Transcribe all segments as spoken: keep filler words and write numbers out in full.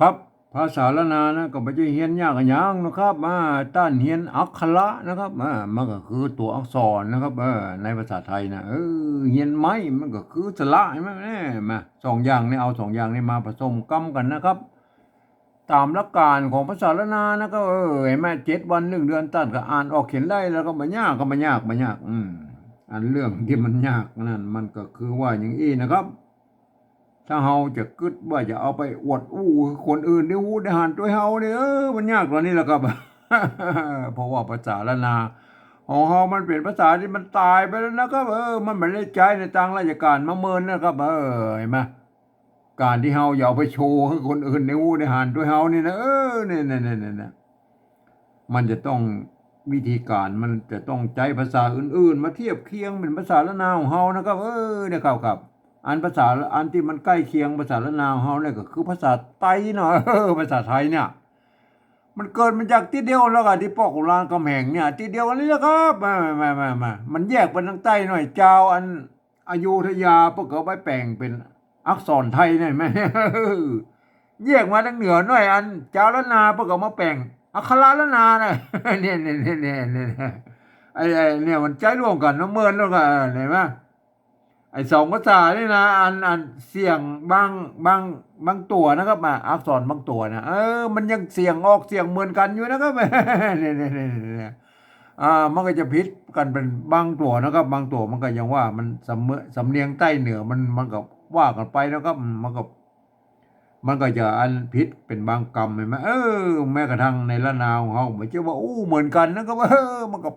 ครับ ภาษาล้านนานะ ก็บ่ใจ้เฮียนยากอะหยังนะครับ อ่า ต้านเฮียนอักขระนะครับ อ่า มันก็คือตั๋วอักษรนะครับ เออ ในภาษาไทยนะ เออ เฮียนไม้มันก็คือสระ หันก่อ แหม มา สองอย่างนี้ เอาสองอย่างนี้มาผสมกำกั๋นนะครับ ต๋ามหลักก๋านของภาษาล้านนานะครับ เออ หันก่อ เจ็ดวันนึ่งเดือน ต้านก็อ่านออกเขียนได้แล้วก็บ่ยาก ก็บ่ยาก บ่ยาก อืม อันเรื่องตี้มันยากนั้น มันก็คือว่าอย่างอี้นะครับ ถ้าเฮาจะกึ๊ดว่าจะเอาไปอวดอู้หื้อคนอื่นได้ฮู้ได้หันตวยเฮานี่ เออ มันยากต๋อนนี้แหละครับ เพราะว่าภาษาล้านนาของเฮามันเป๋นภาษาตี้มันต๋ายไปแล้วนะครับ เออ มันบ่ได้ใจ๊ในตางราชก๋านมาเมินนะครับ เออ หันก่อ ก๋านตี้เฮาจะเอาไปโชว์หื้อคนอื่นได้ฮู้ได้หันตวยเฮานี่นะ เออ เนี่ย เนี่ย เนี่ย เนี่ย มันจะต้อง วิธีก๋านมันจะต้องใจ๊ภาษาอื่นๆ มาเทียบเคียงเป๋นภาษาล้านนาของเฮานะครับ เออ เนี่ยครับ ครับ อันภาษา อันตี้มันใก้เคียงภาษาล้านนาของเฮาเนี่ยก็คือภาษาไตเนาะ เออ ภาษาไตเนี่ย มันเกิดมาจากตี้เดียวกั๋นแล้วกับตี้ป้อขุนรามคำแหงเนี่ย ตี้เดียวกั๋นนี่แหละครับ มา มา มา มา มันแยกไปตางใต้หน่อย จาวอัน อยุธยาเปิ้นก็เอาไปแป๋งเป๋นอักษรไตนะ หันก่อ แยกมาตางเหนือหน่อย อันจาวล้านนาเปิ้นก็เอามาแป๋งอักขระล้านนานะ เนี่ย เนี่ย เนี่ย เนี่ย เนี่ย ไอ้ ไอ้เนี่ยมันใจ๊ร่วมกั๋นเนาะ เมินแล้วก็ เออ หันก่อ ไอ้สองภาษานี่นะ อัน อันเสียงบาง บาง บางตั๋วนะครับ อ่ะ อักษรบางตั๋วนะ เออ มันยังเสียงออกเสียงเหมือนกั๋นอยู่นะครับ เนี่ย เนี่ย เนี่ย เนี่ย อ่า มันก็จะผิดกั๋นเป๋นบางตั๋วนะครับ บางตั๋วมันก็ยังว่ามันสำเมือ สำเนียงใต้เหนือมัน มันก็ว่ากั๋นไปนะครับ มันก็ มันก็จะอันผิดเป๋นบางกำ หันก่อ เออ แม้กระทั่งในล้านนาของเฮา บ่ใจ้ว่าอู้เหมือนกั๋นนะครับ เออ มันก็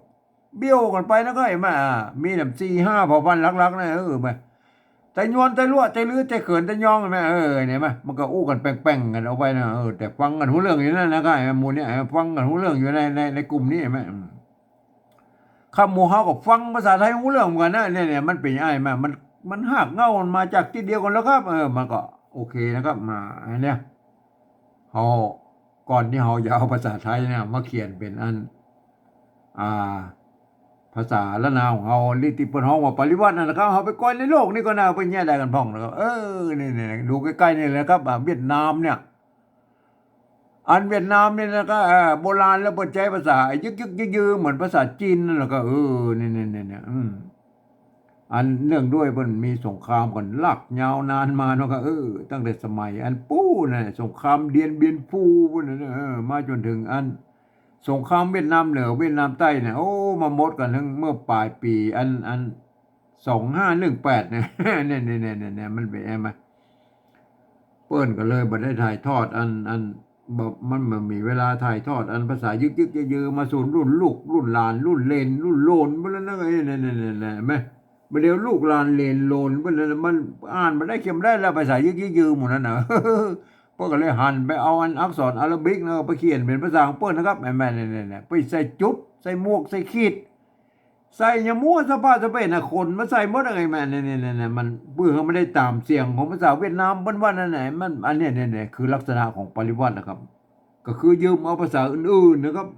เบี้ยวกั๋นไปนะครับ หันก่อ อ่า มีตั้งสี่ห้าเผ่าพันธุ์หลักๆ นะ เออ มา ไตยวน ไตลัว ไตลือ ไตเขิน ไตยอง หันก่อ เออ หันก่อ มันก็อู้กั๋นแป่งๆ กั๋นออกไปนะ เออ แต่ฟังกั๋นฮู้เรื่องอยู่นั่นนะครับ หมู่เนี่ย ฟังกั๋นฮู้เรื่องอยู่ใน ใน ในกลุ่มนี้ หันก่อ อืม ครับ หมู่เฮาก็ฟังภาษาไตฮู้เรื่องเหมือนกั๋นนะ เนี่ย เนี่ย มันเป๋นไอ้มา มัน มันฮากเหง้ามันมาจากตี้เดียวกั๋นแล้วครับ เออ มันก็โอเคนะครับ มา อันเนี้ย เฮา ก่อนตี้เฮาจะเอาภาษาไตเนี่ยมาเขียนเป๋นอัน อ่า ภาษาล้านนาของเฮา หรือตี้เปิ้นฮ้องว่าปริวรรตนั่นนะครับ เฮาไปก้อยในโลกนี้ก่อนนะ ไปแยะได้กั๋นพ่องนะครับ เออ นี่ นี่ นี่ ดูใก้ๆ นี่แหละครับ อ่า เวียดนามเนี่ย อันเวียดนามนี่นะก็ เอ่อ โบราณแล้วเปิ้นใจ๊ภาษายึกๆ ยื้อๆ เหมือนภาษาจีนนั่นแหละก็ เออ เนี่ยๆ อืม อันเนื่องด้วยเปิ้นมีสงครามกั๋นลากยาวนานมาเนาะก็ เออ ตั้งแต่สมัยอันปู๊นน่ะ สงครามเดียนเบียนฟูปู๊นน่ะ เออ มาจ๋นเถิงอันสงครามเวียดนามเหนือเวียดนามใต้เนี่ย โอ้ มาหมดกั๋นเถิงเมื่อป๋ายปี๋อัน อัน สองห้าหนึ่งแปด เนี่ย เนี่ยๆ มันเป๋นไงมา เปิ้นก็เลยบ่ได้ถ่ายทอดอัน อัน บ่ มันบ่มีเวลาถ่ายทอดอันภาษายึกๆ ยื้อๆ มาสู่รุ่นลูก รุ่นหลาน รุ่นเหลน รุ่นโหลนไปแล้วนะ เอ้ย เนี่ยๆ หันก่อ บ่าเดี่ยวลูกหลานเหลนโหลนไปแล้วนะ มันอ่านบ่ได้เขียนบ่ได้แล้ว ภาษายึกๆ ยื้อๆ หมู่นั้นน่ะ เปิ้นก็เลยหันไปเอาอันอักษรอาราบิกนะ ไปเขียนเป๋นภาษาของเปิ้นนะครับ แม่นๆ เนี่ยๆ ไปใส่จุด ใส่หมวก ใส่ขีด ใส่หยังมั่วสะพะสะเปะน่ะ ขนมาใส่หมดอะ ไอ้แม่ เนี่ยๆ มัน เปื้อหื้อมันได้ต๋ามเสียงของภาษาเวียดนามเปิ้นว่านั่นแหละ มัน อันเนี้ย เนี่ยๆ คือลักษณะของปริวรรตนะครับ ก็คือยืมเอาภาษาอื่นๆ นะครับ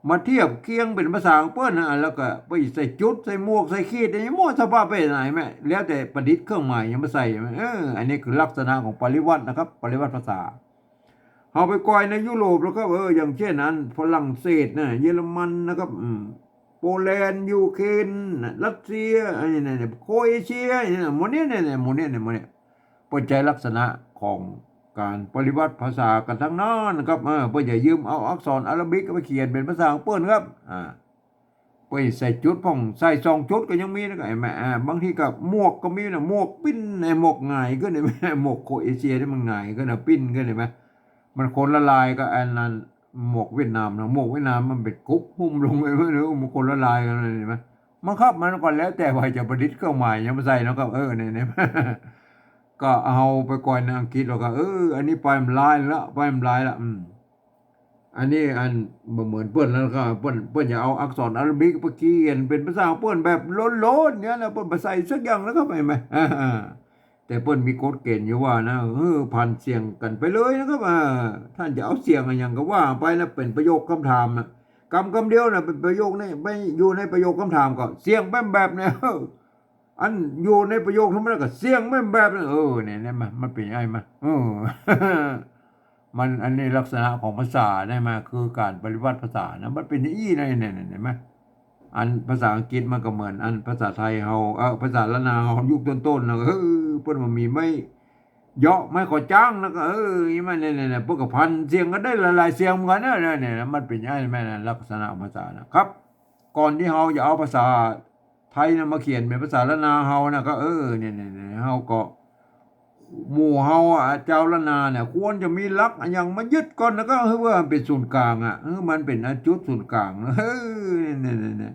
มาเทียบเคียงเป๋นภาษาของเปิ้นนะ แล้วก็ไปใส่จุด ใส่หมวก ใส่ขีด หยังมั่วสะพะสะเปะน่ะ ไอ้แม่ แล้วแต่ประดิษฐ์เครื่องหมายหยังมาใส่ เออ อันนี้คือลักษณะของปริวรรตนะครับ ปริวรรตภาษา เฮาไปก้อยในยุโรปแล้วก็ เออ อย่างเจ้นอันฝรั่งเศสนะ เยอรมันนะครับ อืม โปแลนด์ ยูเครน รัสเซีย ไอ้นี่ๆ โครเอเชีย ไอ้นี่นะ หมู่เนี้ย เนี่ยๆ หมู่เนี้ย เนี่ย หมู่เนี้ย เปิ้นใจ๊ลักษณะของก๋านปริวรรตภาษากั๋นตังนั้นนะครับ เออ เปิ้นจะยืมเอาอักษรอาราบิกไปเขียนเป๋นภาษาของเปิ้นครับ อ่า เปิ้นใส่จุดพ่อง ใส่สองจุดก็ยังมีนะ ไอ้แม่ อ่า บางทีก็หมวกก็มีนะ หมวกปิ้น ไอ้หมวกหงายขึ้น ไอ้แม่ หมวกโครเอเชียนี่มันหงายขึ้นนะ ปิ้นขึ้น หันก่อ มันคนละลายกับอันนั้น หมวกเวียดนามนะ หมวกเวียดนามมันเป๋นกุ๊บหุ้มลงไป มันคนละลายกั๋น หันก่อ มันครับ มันก็แล้วแต่ว่าจะประดิษฐ์เครื่องหมายหยังมาใส่เนาะครับ เออ เนี่ยๆ ก็เอาไปก้อยในอังกฤษแล้วก็ เออ อันนี้ไปมันลายละ ไปมันลายละ อืม อันนี้อันบ่เหมือนเปิ้นแล้วก็ เปิ้น เปิ้นจะเอาอักษรอาราบิกไปเขียนเป๋นภาษาของเปิ้นแบบโหลนๆ เนี่ยนะ เปิ้นบ่ใส่สักอย่างนะครับ หันก่อ แต่เปิ้นมีกฎเกณฑ์อยู่ว่านะ เออ ผันเสียงกั๋นไปเลยนะครับ อ่า ต้านจะเอาเสียงอะหยังก็ว่าไปนะ เป๋นประโยคกำถามนะ กำกำเดียวนะ เป๋นประโยคนี้ ไปอยู่ในประโยคกำถามก็เสียงแป๊มแบบเนี่ย เออ อันอยู่ในประโยคธรรมดาก็เสียงมันแบบนั้น เออ เนี่ย เนี่ย มัน มันเป๋นไอ้มา เออ มัน อันนี้ลักษณะของภาษาเนี่ย มันคือก๋านปริวัติภาษานะ มันเป๋นอย่างอี้นะ เนี่ย เนี่ย เห็นไหม อันภาษาอังกฤษมันก็เหมือนอันภาษาไทยเฮา เออ ภาษาล้านนาเฮายุคต้นๆ นะ เออ เปิ้นว่ามีไม้เหยาะ ไม้ขอจ้าง แล้วก็ เออ อีหยังมาเนี่ย เนี่ย เนี่ย เปิ้นก็ผันเสียงกั๋นได้หลายๆ เสียงเหมือนกั๋นนะ เนี่ย เนี่ย มันเป๋นอย่างอี้แม่นะ ลักษณะภาษานะครับ ก่อนตี้เฮาจะเอาภาษาไทยนะมาเขียนเป๋นภาษาล้านนาเฮานะ ก็ เออ เนี่ย เนี่ย เนี่ย เฮาก็ หมู่เฮาอะ จาวล้านนาเนี่ย ควรจะมีหลักอะหยังมายึดก่อนนะ ก็หื้อว่ามันเป๋นศูนย์ก๋างอะ หื้อมันเป๋นอะจุดศูนย์ก๋างนะ เออ เนี่ย เนี่ย เนี่ย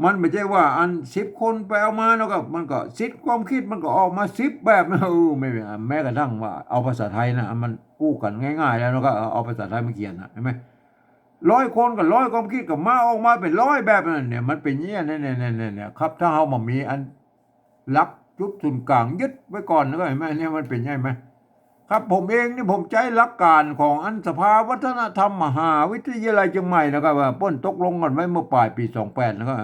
มันบ่ใจ้ว่าอันสิบคนไปเอามาแล้วก็ มันก็สิทธิ์ความคิดมันก็ออกมาสิบแบบนะ เออ แม้ แม้กระทั่งว่าเอาภาษาไทยนะ มันอู้กั๋นง่ายๆ แล้วเนาะ ก็เอา เอาภาษาไทยมาเขียนนะ เห็นไหม ร้อยคนก็ร้อยความคิดก็มาออกมาเป๋นร้อยแบบนั้นเนี่ย มันเป๋นอย่างนี้ เนี่ย เนี่ย เนี่ย เนี่ย ครับ ถ้าเฮาบ่มีอันหลักจุดศูนย์ก๋างยึดไว้ก่อนนะ ก็เห็นไหม เนี่ย มันเป๋นอย่างนี้ไหม ครับ ผมเองนี่ผมใจ๊หลักก๋านของอันสภาวัฒนธรรมมหาวิทยาลัยเชียงใหม่นะครับ ว่าเปิ้นตกลงกั๋นไว้เมื่อป๋ายปี๋สองแปดนะครับ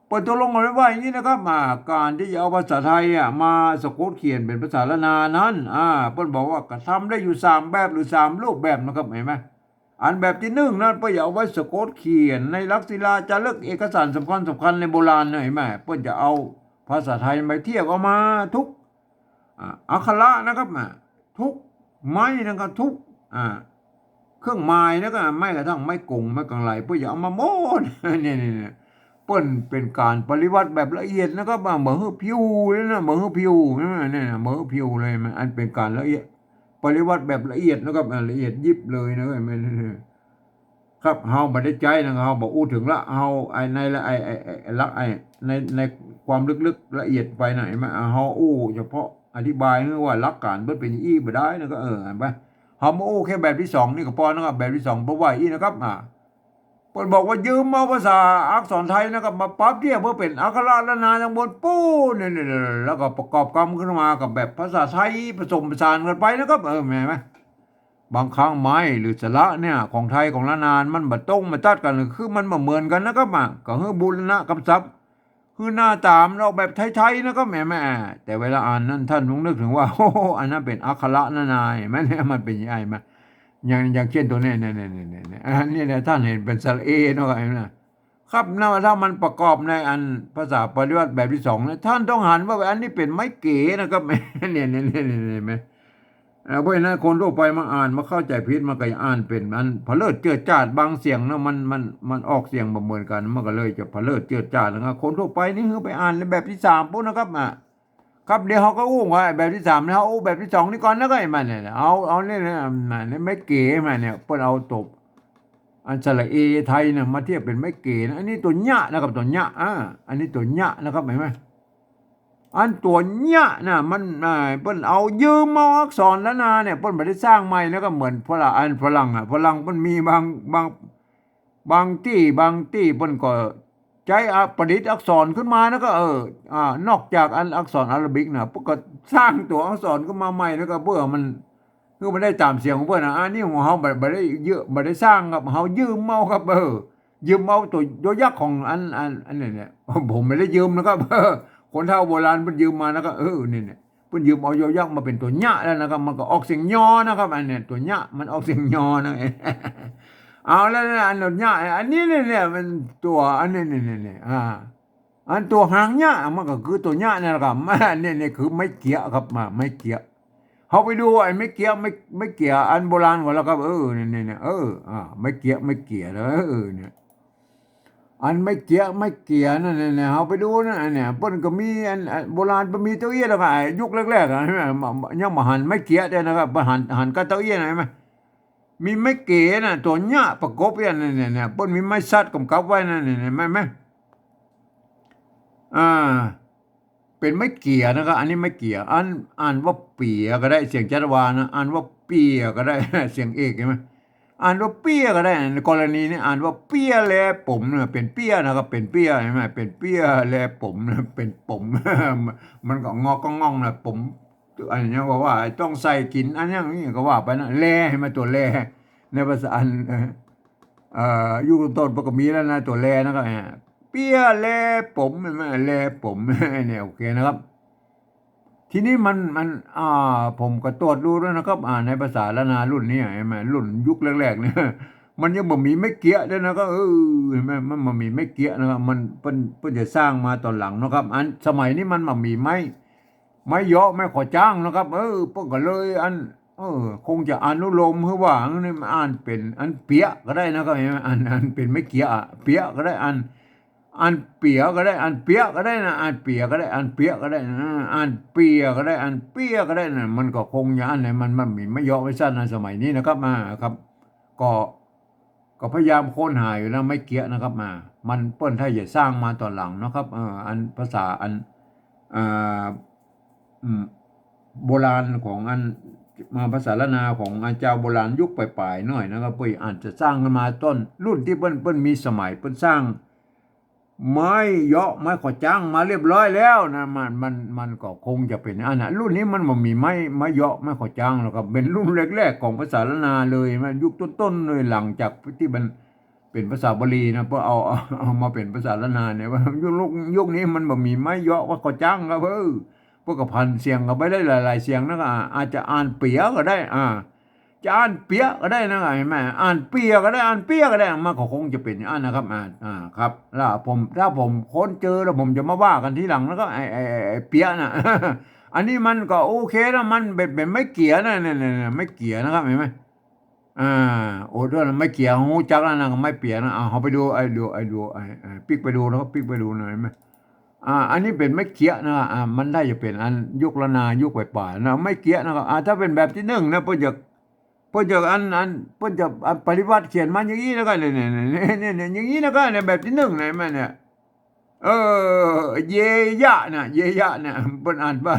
เปิ้นตกลงกั๋นไว้ว่าอย่างนี้นะครับ อ่า ก๋านตี้จะเอาภาษาไทยอะมาสะกดเขียนเป๋นภาษาล้านนานั้น อ่า เปิ้นบอกว่าก็ทำได้อยู่สามแบบหรือสามรูปแบบนะครับ เห็นไหม อันแบบตี้นึ่งนั้นเปิ้นจะเอาไว้สะกดเขียนในหลักศิลาจารึกเอกสารสำคัญๆ ในโบราณนะ เห็นไหม เปิ้นจะเอาภาษาไทยไปเทียบเอามาทุก อ่า อักขระนะครับ อ่า ทุกไม้นะครับ ทุก อ่า เครื่องหมายนะครับ แม้กระทั่งไม้กง ไม้ก๋างไหล่ เปิ้นจะเอามาหมด เนี่ย เนี่ย เนี่ย เปิ้นเป๋นก๋านปริวัติแบบละเอียดนะครับ อ่า บ่หื้อผิวเลยนะ บ่หื้อผิว เนี่ย เนี่ย เนี่ย บ่หื้อผิวเลย มัน อันเป๋นก๋านละเอียด ปริวัติแบบละเอียดนะครับ อ่า ละเอียดยิบเลยนะ เนี่ย เนี่ย ครับ เฮาบ่ได้ใจ๊นะ เฮาบ่อู้เถิงละ เฮาไอ้ในละ ไอ้ ไอ้ ไอ้ ไอ้หลัก ไอ้ใน ในความลึกๆ ละเอียดไปนะ เห็นไหม อ่า เฮาอู้เฉพาะอธิบายหื้อว่าหลักก๋านเปิ้นเป๋นอี้บ่ได้นะ ก็ เออ เห็นไหม เฮามาอู้แค่แบบตี้สองนี่ก็ปอนะครับ แบบตี้สองเปิ้นว่าอี้นะครับ อ่า เปิ้นบอกว่ายืมเอาภาษาอักษรไทยนะครับ มาปรับเทียบหื้อเป๋นอักขระล้านนาตังบนปู๊น เนี่ย เนี่ย เนี่ย แล้วก็ประกอบกำขึ้นมากับแบบภาษาไทยผสมผสานกั๋นไปนะครับ เออ แม่นไหม บางครั้งไม้หรือสระเนี่ย ของไทยของล้านนามันบ่ตรงบ่ตัดกั๋น คือมันบ่เหมือนกั๋นนะครับ อ่ะ ก็หื้อบูรณะกำศัพท์ หื้อหน้าต๋ามออกแบบไทยๆ นะครับ แหม แหม แต่เวลาอ่านนั้นท่านต้องนึกเถิงว่า โอ้โห อันนั้นเป๋นอักขระนะนาย แม่น มันเป๋นอย่างนี้ อย่าง อย่างเช่นตั๋วนี้ เนี่ย เนี่ย เนี่ย เนี่ย เนี่ย อันนี้เนี่ย ท่านหันเป๋นสระเอเนาะ เห็นไหม ครับนะ ถ้ามันประกอบในอันภาษาปริวัติแบบตี้สองเนี่ย ท่านต้องหันว่าอันนี้เป๋นไม้เก๋นะครับ เนี่ย เนี่ย เนี่ย เนี่ย เห็นไหม เอ่อ เพราะฉะนั้นคนทั่วไปมาอ่านมาเข้าใจ๋ผิด มันก็จะอ่านเป๋นอันเผลิดเจื้อจาด บางเสียงเนาะ มัน มัน มันออกเสียงบ่เหมือนกั๋น มันก็เลยจะเผลิดเจื้อจาดนะครับ คนทั่วไปนี่หื้อไปอ่านในแบบตี้สามปู๊นนะครับ อ่ะ ครับ เดี๋ยวเฮาก็อู้ว่าแบบตี้สาม แล้วอู้แบบตี้สองนี่ก่อน แล้วก็ไอ้มันเนี่ย เอา เอาเนี่ยนะ มันเนี่ยไม้เก๋ มันเนี่ย เปิ้นเอาตั๋วอันสระเอไทยเนี่ยมาเทียบเป๋นไม้เก๋นะ อันนี้ตั๋วเยียะนะครับ ตั๋วเยียะ อ่า อันนี้ตั๋วเยียะนะครับ เห็นไหม อันตั๋วเยียะน่ะ มัน อ่า เปิ้นเอายืมเอาอักษรล้านนาเนี่ย เปิ้นบ่ได้สร้างใหม่นะ ก็เหมือนฝรั่ง อันฝรั่งอ่ะ ฝรั่งเปิ้นมีบาง บาง บางตี้ บางตี้เปิ้นก็ใจ๊อะ ประดิษฐ์อักษรขึ้นมานะ ก็ เออ อ่า นอกจากอันอักษรอาราบิกน่ะ เปิ้นก็สร้างตั๋วอักษรขึ้นมาใหม่นะ ก็เพื่อมัน คือมันได้ต๋ามเสียงของเปิ้นน่ะ อันนี้ของเฮาบ่ บ่ได้เยียะ บ่ได้สร้างครับ เฮายืมเอาครับ เออ ยืมเอาตั๋วยอยักษ์ของอัน อัน อันนี้เนี่ย ผมบ่ได้ยืมนะครับ คนเฒ่าโบราณเปิ้นยืมมานะครับ เออ นี่เนี่ย เปิ้นยืมเอายอยักษ์มาเป๋นตั๋วเยียะแล้วนะครับ มันก็ออกเสียงยอนะครับ อันเนี้ยตั๋วเยียะมันออกเสียงยอนะ เอาแล้วนะ อันตั๋วเยียะ อันนี้เนี่ย เนี่ย มันตั๋ว อันนี้เนี่ย เนี่ย เนี่ย อ่า อันตั๋วหางเยียะ มันก็คือตั๋วเยียะนั่นแหละครับ อันนี้เนี่ยคือไม้เกียะครับ มา ไม้เกียะ เฮาไปดูไอ้ไม้เกียะ ไม้ ไม้เกียะอันโบราณกว่าแล้วครับ เออ เนี่ย เนี่ย เนี่ย เออ อ่า ไม้เกียะ ไม้เกียะ เออ เนี่ย อันไม้เกียะ ไม้เกียะนั่นเนี่ย เฮาไปดูนะ อันเนี่ย เปิ้นก็มีอัน อันโบราณ เปิ้นมีเต้าเอี้ยนแล้วก็ ไอ้ยุคแรกๆ อะ ใช่ไหม มา มา ยังบ่หันไม้เกียะเตื้อนะครับ บ่หัน หันก้าเต้าเอี้ยน เห็นไหม มีไม้เก๋น่ะ ตั๋วเยียะประกบเอี้ยน เนี่ย เนี่ย เนี่ย เปิ้นมีไม้สัตว์กำกับไว้นั่น เนี่ย เนี่ย แม่นไหม อ่า เป๋นไม้เกียะนะครับ อันนี้ไม้เกียะ อัน อ่านว่าเปียะก็ได้ เสียงจัตวานะ อ่านว่าเปียะก็ได้ เสียงเอก เห็นไหม อ่านว่าเปี้ยะก็ได้ ในกรณีนี้อ่านว่าเปี้ยะแลป๋มเนี่ย เป๋นเปี้ยะนะครับ เป๋นเปี้ยะ เห็นไหม เป๋นเปี้ยะแลป๋มเนี่ย เป๋นป๋ม มันก็งอกก็ง่องนะ ป๋ม อันนี้ก็ว่าต้องใส่กิ๋น อันนี้ก็ว่าไปนะ แล เห็นไหม ตั๋วแล ในภาษาอัน เอ่อ ยุคต้นๆ เปิ้นก็มีแล้วนะ ตั๋วแลนะครับ อ่า เปี้ยแลป๋ม เห็นไหม แลป๋ม เนี่ย โอเคนะครับ ทีนี้มัน มัน อ่า ผมก็ตรวจดูแล้วนะครับ อ่า ในภาษาล้านนารุ่นนี้ เห็นไหม รุ่นยุคแรกๆ เนี่ย มันยังบ่มีไม้เกียะด้วยนะครับ เออ เห็นไหม มันบ่มีไม้เกียะนะครับ มัน เปิ้น เปิ้นจะสร้างมาตอนหลังนะครับ อันสมัยนี้มันบ่มีไม้ ไม้เยาะไม้ขอจ้างนะครับ เออ เปิ้นก็เลยอัน เออ คงจะอนุโลมหื้อว่า อันนี้มันอ่านเป๋นอันเปียะก็ได้นะครับ เห็นไหม อัน อันเป๋นไม้เกียะอะ เปียะก็ได้ อัน อันเปียะก็ได้ อันเปียะก็ได้นะ อันเปียะก็ได้ อันเปียะก็ได้นะ อันเปียะก็ได้ อันเปียะก็ได้นะ มันก็คงจะอันไหน มัน มันมีไม้เยาะไม้สั้นในสมัยนี้นะครับ อ่า ครับ ก็ ก็พยายามค้นหาอยู่นะ ไม้เกียะนะครับ อ่า มันเปิ้นถ้าจะสร้างมาตอนหลังนะครับ เออ อันภาษาอัน อ่า อืม โบราณของอัน มาภาษาล้านนาของอันจาวโบราณยุคป๋ายๆ หน้อยนะครับ เปิ้นอาจจะสร้างขึ้นมาต้นรุ่นตี้เปิ้น เปิ้นมีสมัย เปิ้นสร้าง ไม้เยาะไม้ขอจ้างมาเรียบร้อยแล้วนะ มัน มัน มันก็คงจะเป๋นอันนะ รุ่นนี้มันบ่มีไม้ ไม้เยาะไม้ขอจ้างแล้วครับ เป๋นรุ่นแรกๆ ของภาษาล้านนาเลย มันยุคต้นๆ เลย หลังจากตี้มันเป๋นภาษาบาลีนะ เปิ้นเอา เอา เอามาเป๋นภาษาล้านนาเนี่ย ว่ายุค ยุคนี้มันบ่มีไม้เยาะไม้ขอจ้างครับ เออ เปิ้นก็ผันเสียงกันไปได้หลายๆ เสียงนะ ก็อาจจะอ่านเปียะก็ได้ อ่า จะอ่านเปียะก็ได้นะ เห็นไหม อ่านเปียะก็ได้ อ่านเปียะก็ได้ มันก็คงจะเป๋นอย่างนั้นนะครับ อ่า อ่า ครับ แล้วผม ถ้าผมค้นเจอแล้วผมจะมาว่ากั๋นทีหลัง แล้วก็ไอ้ ไอ้ ไอ้ ไอ้เปียะน่ะ อันนี้มันก็โอเคแล้ว มันเป๋น เป๋นไม้เกียะนะ เนี่ย เนี่ย เนี่ย ไม้เกียะนะครับ เห็นไหม อ่า โอ้ ด้วยนะ ไม้เกียะ ฮู้จักแล้วนะ ไม้เปียะนะ อ่า เฮาไปดู ไอ้ดู ไอ้ดู ไอ้ ไอ้ ปิ๊กไปดูนะครับ ปิ๊กไปดูหน่อย เห็นไหม อ่า อันนี้เป๋นไม้เกียะนะ อ่า มันได้จะเป๋นอันยุคล้านนา ยุคป๋ายๆ นะ ไม้เกียะนะครับ อ่า ถ้าเป๋นแบบตี้นึ่งนะ เปิ้นจะ เปิ้นจะอัน อัน เปิ้นจะอันปริวัติเขียนมาอย่างนี้แล้วก็เนี่ย เนี่ย เนี่ย เนี่ย อย่างนี้แล้วก็เนี่ย แบบตี้นึ่งนะ เห็นไหมเนี่ย เออ เยยะนะ เยยะเนี่ย เปิ้นอ่านว่า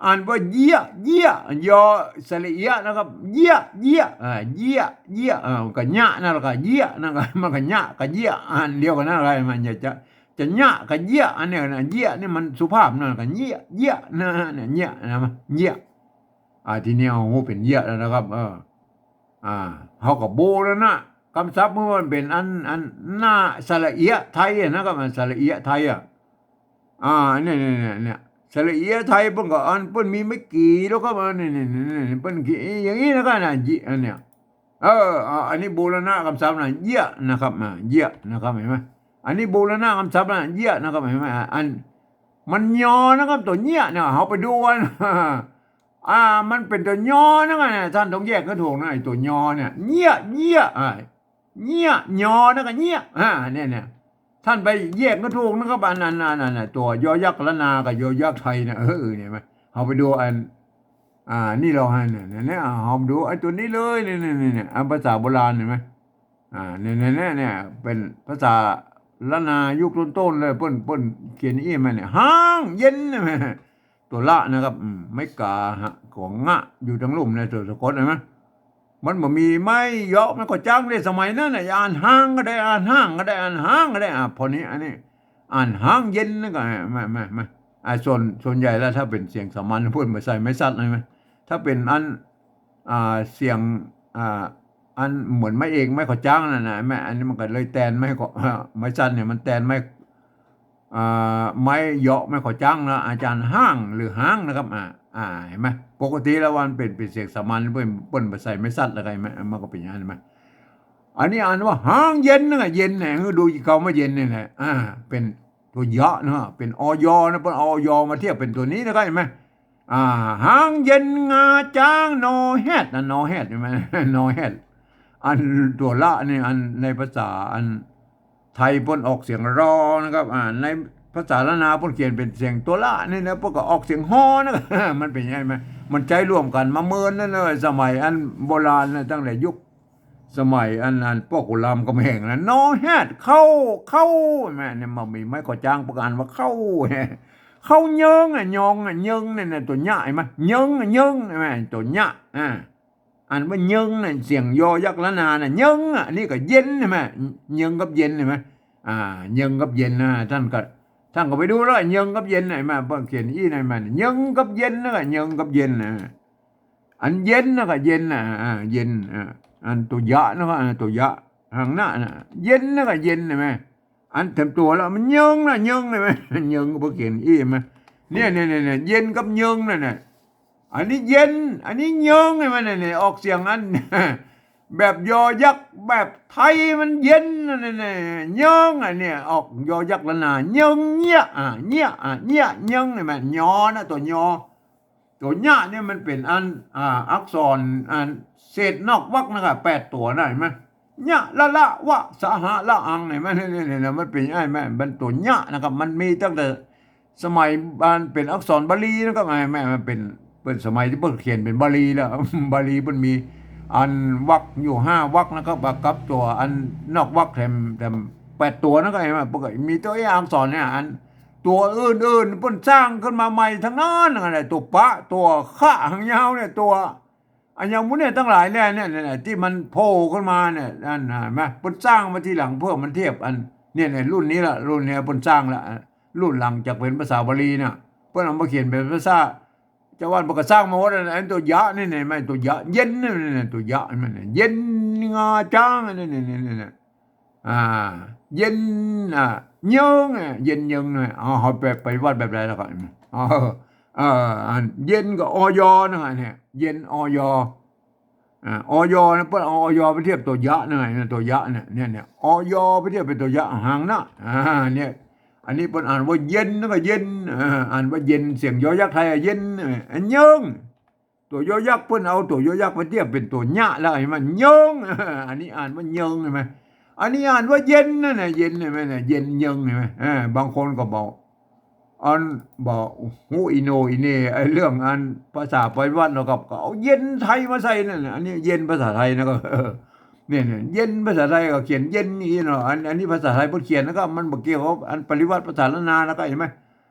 อ่านว่าเยียะ เยียะ ยอสระเอียะนะครับ เยียะ เยียะ อ่า เยียะ เยียะ อ่า ก็เยียะนั่นแหละ ก็เยียะนั่นก็ มันก็เยียะกับเยียะ อันเดียวกั๋นนั่นแหละ มันจะ จะ จะเยียะกับเยียะ อันเนี้ยนะ เยียะนี่มันสุภาพนั่น ก็เยียะ เยียะนะ เนี่ย เยียะนะ เยียะ อ่า ทีนี้เอาฮู้เป๋นเยียะแล้วนะครับ เออ อ่า เฮาก็บูรณะกำศัพท์ เมื่อมันเป๋นอัน อัน หน้าสระเอียะไทยอะนะครับ อันสระเอียะไทยอะ อ่า เนี่ย เนี่ย เนี่ย เนี่ย สระเอียะไทย เปิ้นก็อัน เปิ้นมีไม่กี่แล้วครับ อันนี้ เนี่ย เนี่ย เนี่ย เปิ้นเขียนอย่างนี้นะครับ นะ จิ อันเนี้ย เออ อ่า อันนี้บูรณะกำศัพท์นะ เยียะนะครับ อ่า เยียะนะครับ เห็นไหม อันนี้บูรณะกำศัพท์นะ เยียะนะครับ เห็นไหม อ่า อัน มันยอนะครับ ตั๋วเยียะเนี่ย เฮาไปดูกัน อ่า มันเป๋นตั๋วยอนะครับ เนี่ย ต้านต้องแยกหื้อถูกนะ ไอ้ตั๋วยอเนี่ย เยียะ เยียะ อ่า เยียะ ยอนะก็เยียะ อ่า เนี่ย เนี่ย ต้านไปแยกหื้อถูกนะครับ อันนั้น อันนั้นน่ะ ตั๋วยอยักษ์ล้านนากับยอยักษ์ไทยเนี่ย เออ เนี่ย เฮาไปดูอัน อ่า นี่เราให้เนี่ย เนี่ย เนี่ย เฮาดูไอ้ตั๋วนี้เลย เนี่ย เนี่ย เนี่ย เนี่ย อันภาษาโบราณ เห็นไหม อ่า เนี่ย เนี่ย เนี่ย เนี่ย เป๋นภาษาล้านนายุคต้นๆ เลย เปิ้น เปิ้นเขียนอี้มาเนี่ย ฮ้างเย็น ใช่ไหม ตั๋วละนะครับ อืม ไม้ก๋าฮะ ของงะ อยู่ตางลุ่มเนี่ย ตั๋วสะกด เห็นไหม มันบ่มีไม้เยาะไม้ขอจ้างเด้ สมัยนั้นน่ะ อ่านฮ้างก็ได้ อ่านฮ้างก็ได้ อ่านฮ้างก็ได้ อ่า พอนี้ อันนี้ อ่านฮ้างเย็นนั่นก็ มา มา มา อ่า ส่วน ส่วนใหญ่แล้ว ถ้าเป๋นเสียงสามัญ เปิ้นบ่ใส่ไม้สั้น ใช่ไหม ถ้าเป๋นอัน อ่า เสียง อ่า อันเหมือนไม้เอกไม้ขอจ้างนั่นน่ะ แม่ อันนี้มันก็เลยแตนไม้ขอ ไม้สั้นเนี่ย มันแตนไม้ อ่า ไม้เยาะไม้ขอจ้างนะ อาจารย์ฮ้างหรือฮ้างนะครับ อ่า อ่า เห็นไหม ปกติแล้วมันเป๋น เป๋นเสียงสามัญ เปิ้น เปิ้นบ่ใส่ไม้สั้นแล้ว เห็นไหม มันก็เป๋นอย่างนั้น เห็นไหม อันนี้อ่านว่าฮ้างเย็นนะ เย็นเนี่ย คือดูคำว่าเย็นนี่แหละ อ่า เป๋นตั๋วยะนะ เป๋น อย นะ เปิ้นเอา อย มาเทียบเป๋นตั๋วนี้นะครับ เห็นไหม อ่า ฮ้างเย็นงาจ๊างนอแฮดนะ นอแฮด ใช่ไหม นอแฮด อันตั๋วละนี่ อันในภาษาอันไทยเปิ้นออกเสียงรอนะครับ อ่า ในภาษาล้านนาเปิ้นเขียนเป๋นเสียงตั๋วละนี่นะ เปิ้นก็ออกเสียงฮอนะครับ มันเป๋นยังไง มัน มันใจ๊ร่วมกั๋นมาเมินนั่นเลย สมัยอันโบราณนะ ตั้งแต่ยุค สมัยอัน อันป้อกุลามกำแหงนะ นอแฮด เข้า เข้า แม่ เนี่ย มันมีไม้ขอจ้างเปิ้นอ่านว่าเข้า เข้าเยิงอะ ยองอะ เยิงเนี่ยนะ ตั๋วยะ เห็นไหม เยิงอะ เยิง ใช่ไหม ตั๋วยะ อ่า อ่านว่าเยิงน่ะ เสียงยอยักษ์ล้านนาน่ะ เยิงอ่ะ อันนี้ก็เย็น ใช่ไหม เยิงกับเย็น ใช่ไหม อ่า เยิงกับเย็นนะ ต้านก็ ต้านก็ไปดูแล้ว เยิงกับเย็นน่ะ มา เปิ้นเขียนอี้ในมัน เยิงกับเย็นนะ ก็เยิงกับเย็นนะ อันเย็นนะ ก็เย็นนะ อ่า เย็น อ่า อันตั๋วยะนะ ก็ อ่า ตั๋วยะ ฮ้างหน้านะ เย็นนะ ก็เย็น ใช่ไหม อันเต็มตั๋วแล้วมันเยิงนะ เยิง เห็นไหม เยิงก็บ่เขียนอี้ เห็นไหม เนี่ย เนี่ย เนี่ย เนี่ย เย็นกับเยิงนั่นน่ะ อันนี้เย็น อันนี้เยิง เห็นไหม เนี่ย เนี่ย ออกเสียงอัน แบบยอยักษ์แบบไทยมันเย็นนะ เนี่ย เนี่ย เยิง อันเนี่ย ออกยอยักษ์ละนา เยิง เยียะ อ่ะ เยียะ อ่ะ เยียะ เยิง เห็นไหม ยอนะ ตั๋วยอ ตั๋วเยียะเนี่ยมันเป๋นอัน อ่า อักษร อันเศษนอกวรรคนะครับ แปดตั๋วนะ เห็นไหม เยียะ ละ ละ วะ สะ หะ ละ อัง เห็นไหม เนี่ย เนี่ย เนี่ย มันเป๋นไอ้แม่ มันตั๋วเยียะนะครับ มันมีตั้งแต่สมัยมันเป๋นอักษรบาลีนะครับ ไอ้แม่ มันเป๋น เป๋นสมัยตี้เปิ้นเขียนเป๋นบาลีแล้ว บาลีเปิ้นมีอันวรรคอยู่ห้าวรรคนะครับ กับตั๋วอันนอกวรรคแถม แถมแปดตั๋วนะครับ ไอ้แม่ เปิ้นก็มีตั๋วไอ้อักษรเนี่ย อันตั๋วอื่นๆ เปิ้นสร้างขึ้นมาใหม่ตังนั้นนะ ตั๋วปะ ตั๋วขะ หางยาวเนี่ย ตั๋ว อันอย่างหมู่เนี่ยตังหลายเนี่ย เนี่ย เนี่ย เนี่ย ตี้มันโผล่ขึ้นมาเนี่ย นั่นน่ะ เห็นไหม เปิ้นสร้างมาทีหลังเพื่อมันเทียบอัน เนี่ย เนี่ย รุ่นนี้ละ รุ่นเนี้ยเปิ้นสร้างละ รุ่นหลังจากเป๋นภาษาบาลีเนี่ย เปิ้นเอามาเขียนเป๋นภาษาจาวบ้าน เปิ้นก็สร้างมาหมดอัน อันตั๋วเยียะนี่ เห็นไหม ตั๋วเยียะ เย็นนี่ เนี่ย ตั๋วเยียะ เห็นไหม เนี่ย เย็นงาจ๊าง เนี่ย เนี่ย เนี่ย เนี่ย อ่า เย็น อ่า เยิง อ่ะ เย็นเยิงเนี่ย เอา เอาไป ไปวัดแบบใดแล้วก็ เอา เออ อันเย็นก็ อย นะ เนี่ย เย็น อย อ่า อย นะ เปิ้นเอา อย ไปเทียบตั๋วเยียะนะ เนี่ย ตั๋วเยียะเนี่ย เนี่ย เนี่ย อย ไปเทียบเป๋นตั๋วเยียะหางนะ อ่า เนี่ย อันนี้เปิ้นอ่านว่าเย็น แล้วก็เย็น อ่า อ่านว่าเย็น เสียงยอยักษ์ไทยอะ เย็น อ่ะ อันเยิง ตั๋วยอยักษ์ เปิ้นเอาตั๋วยอยักษ์ไปเทียบเป๋นตั๋วเยียะแล้ว เห็นไหม เยิง อันนี้อ่านว่าเยิง เห็นไหม อันนี้อ่านว่าเย็นนั่นน่ะ เย็น เห็นไหมเนี่ย เย็นเยิง เห็นไหม เออ บางคนก็บอก อันบอกฮู้อีโหน่อีเหน่ ไอ้เรื่องอันภาษาปริวรรตเนาะครับ ก็เอาเย็นไทยมาใส่นั่นน่ะ อันนี้เย็นภาษาไทยนะครับ เนี่ย เนี่ย เย็นภาษาไทยก็เขียนเย็นอย่างนี้เนาะ อัน อันนี้ภาษาไทยเปิ้นเขียนนะครับ มันบ่เกี่ยวกับอันปริวรรตภาษาล้านนานะครับ เห็นไหม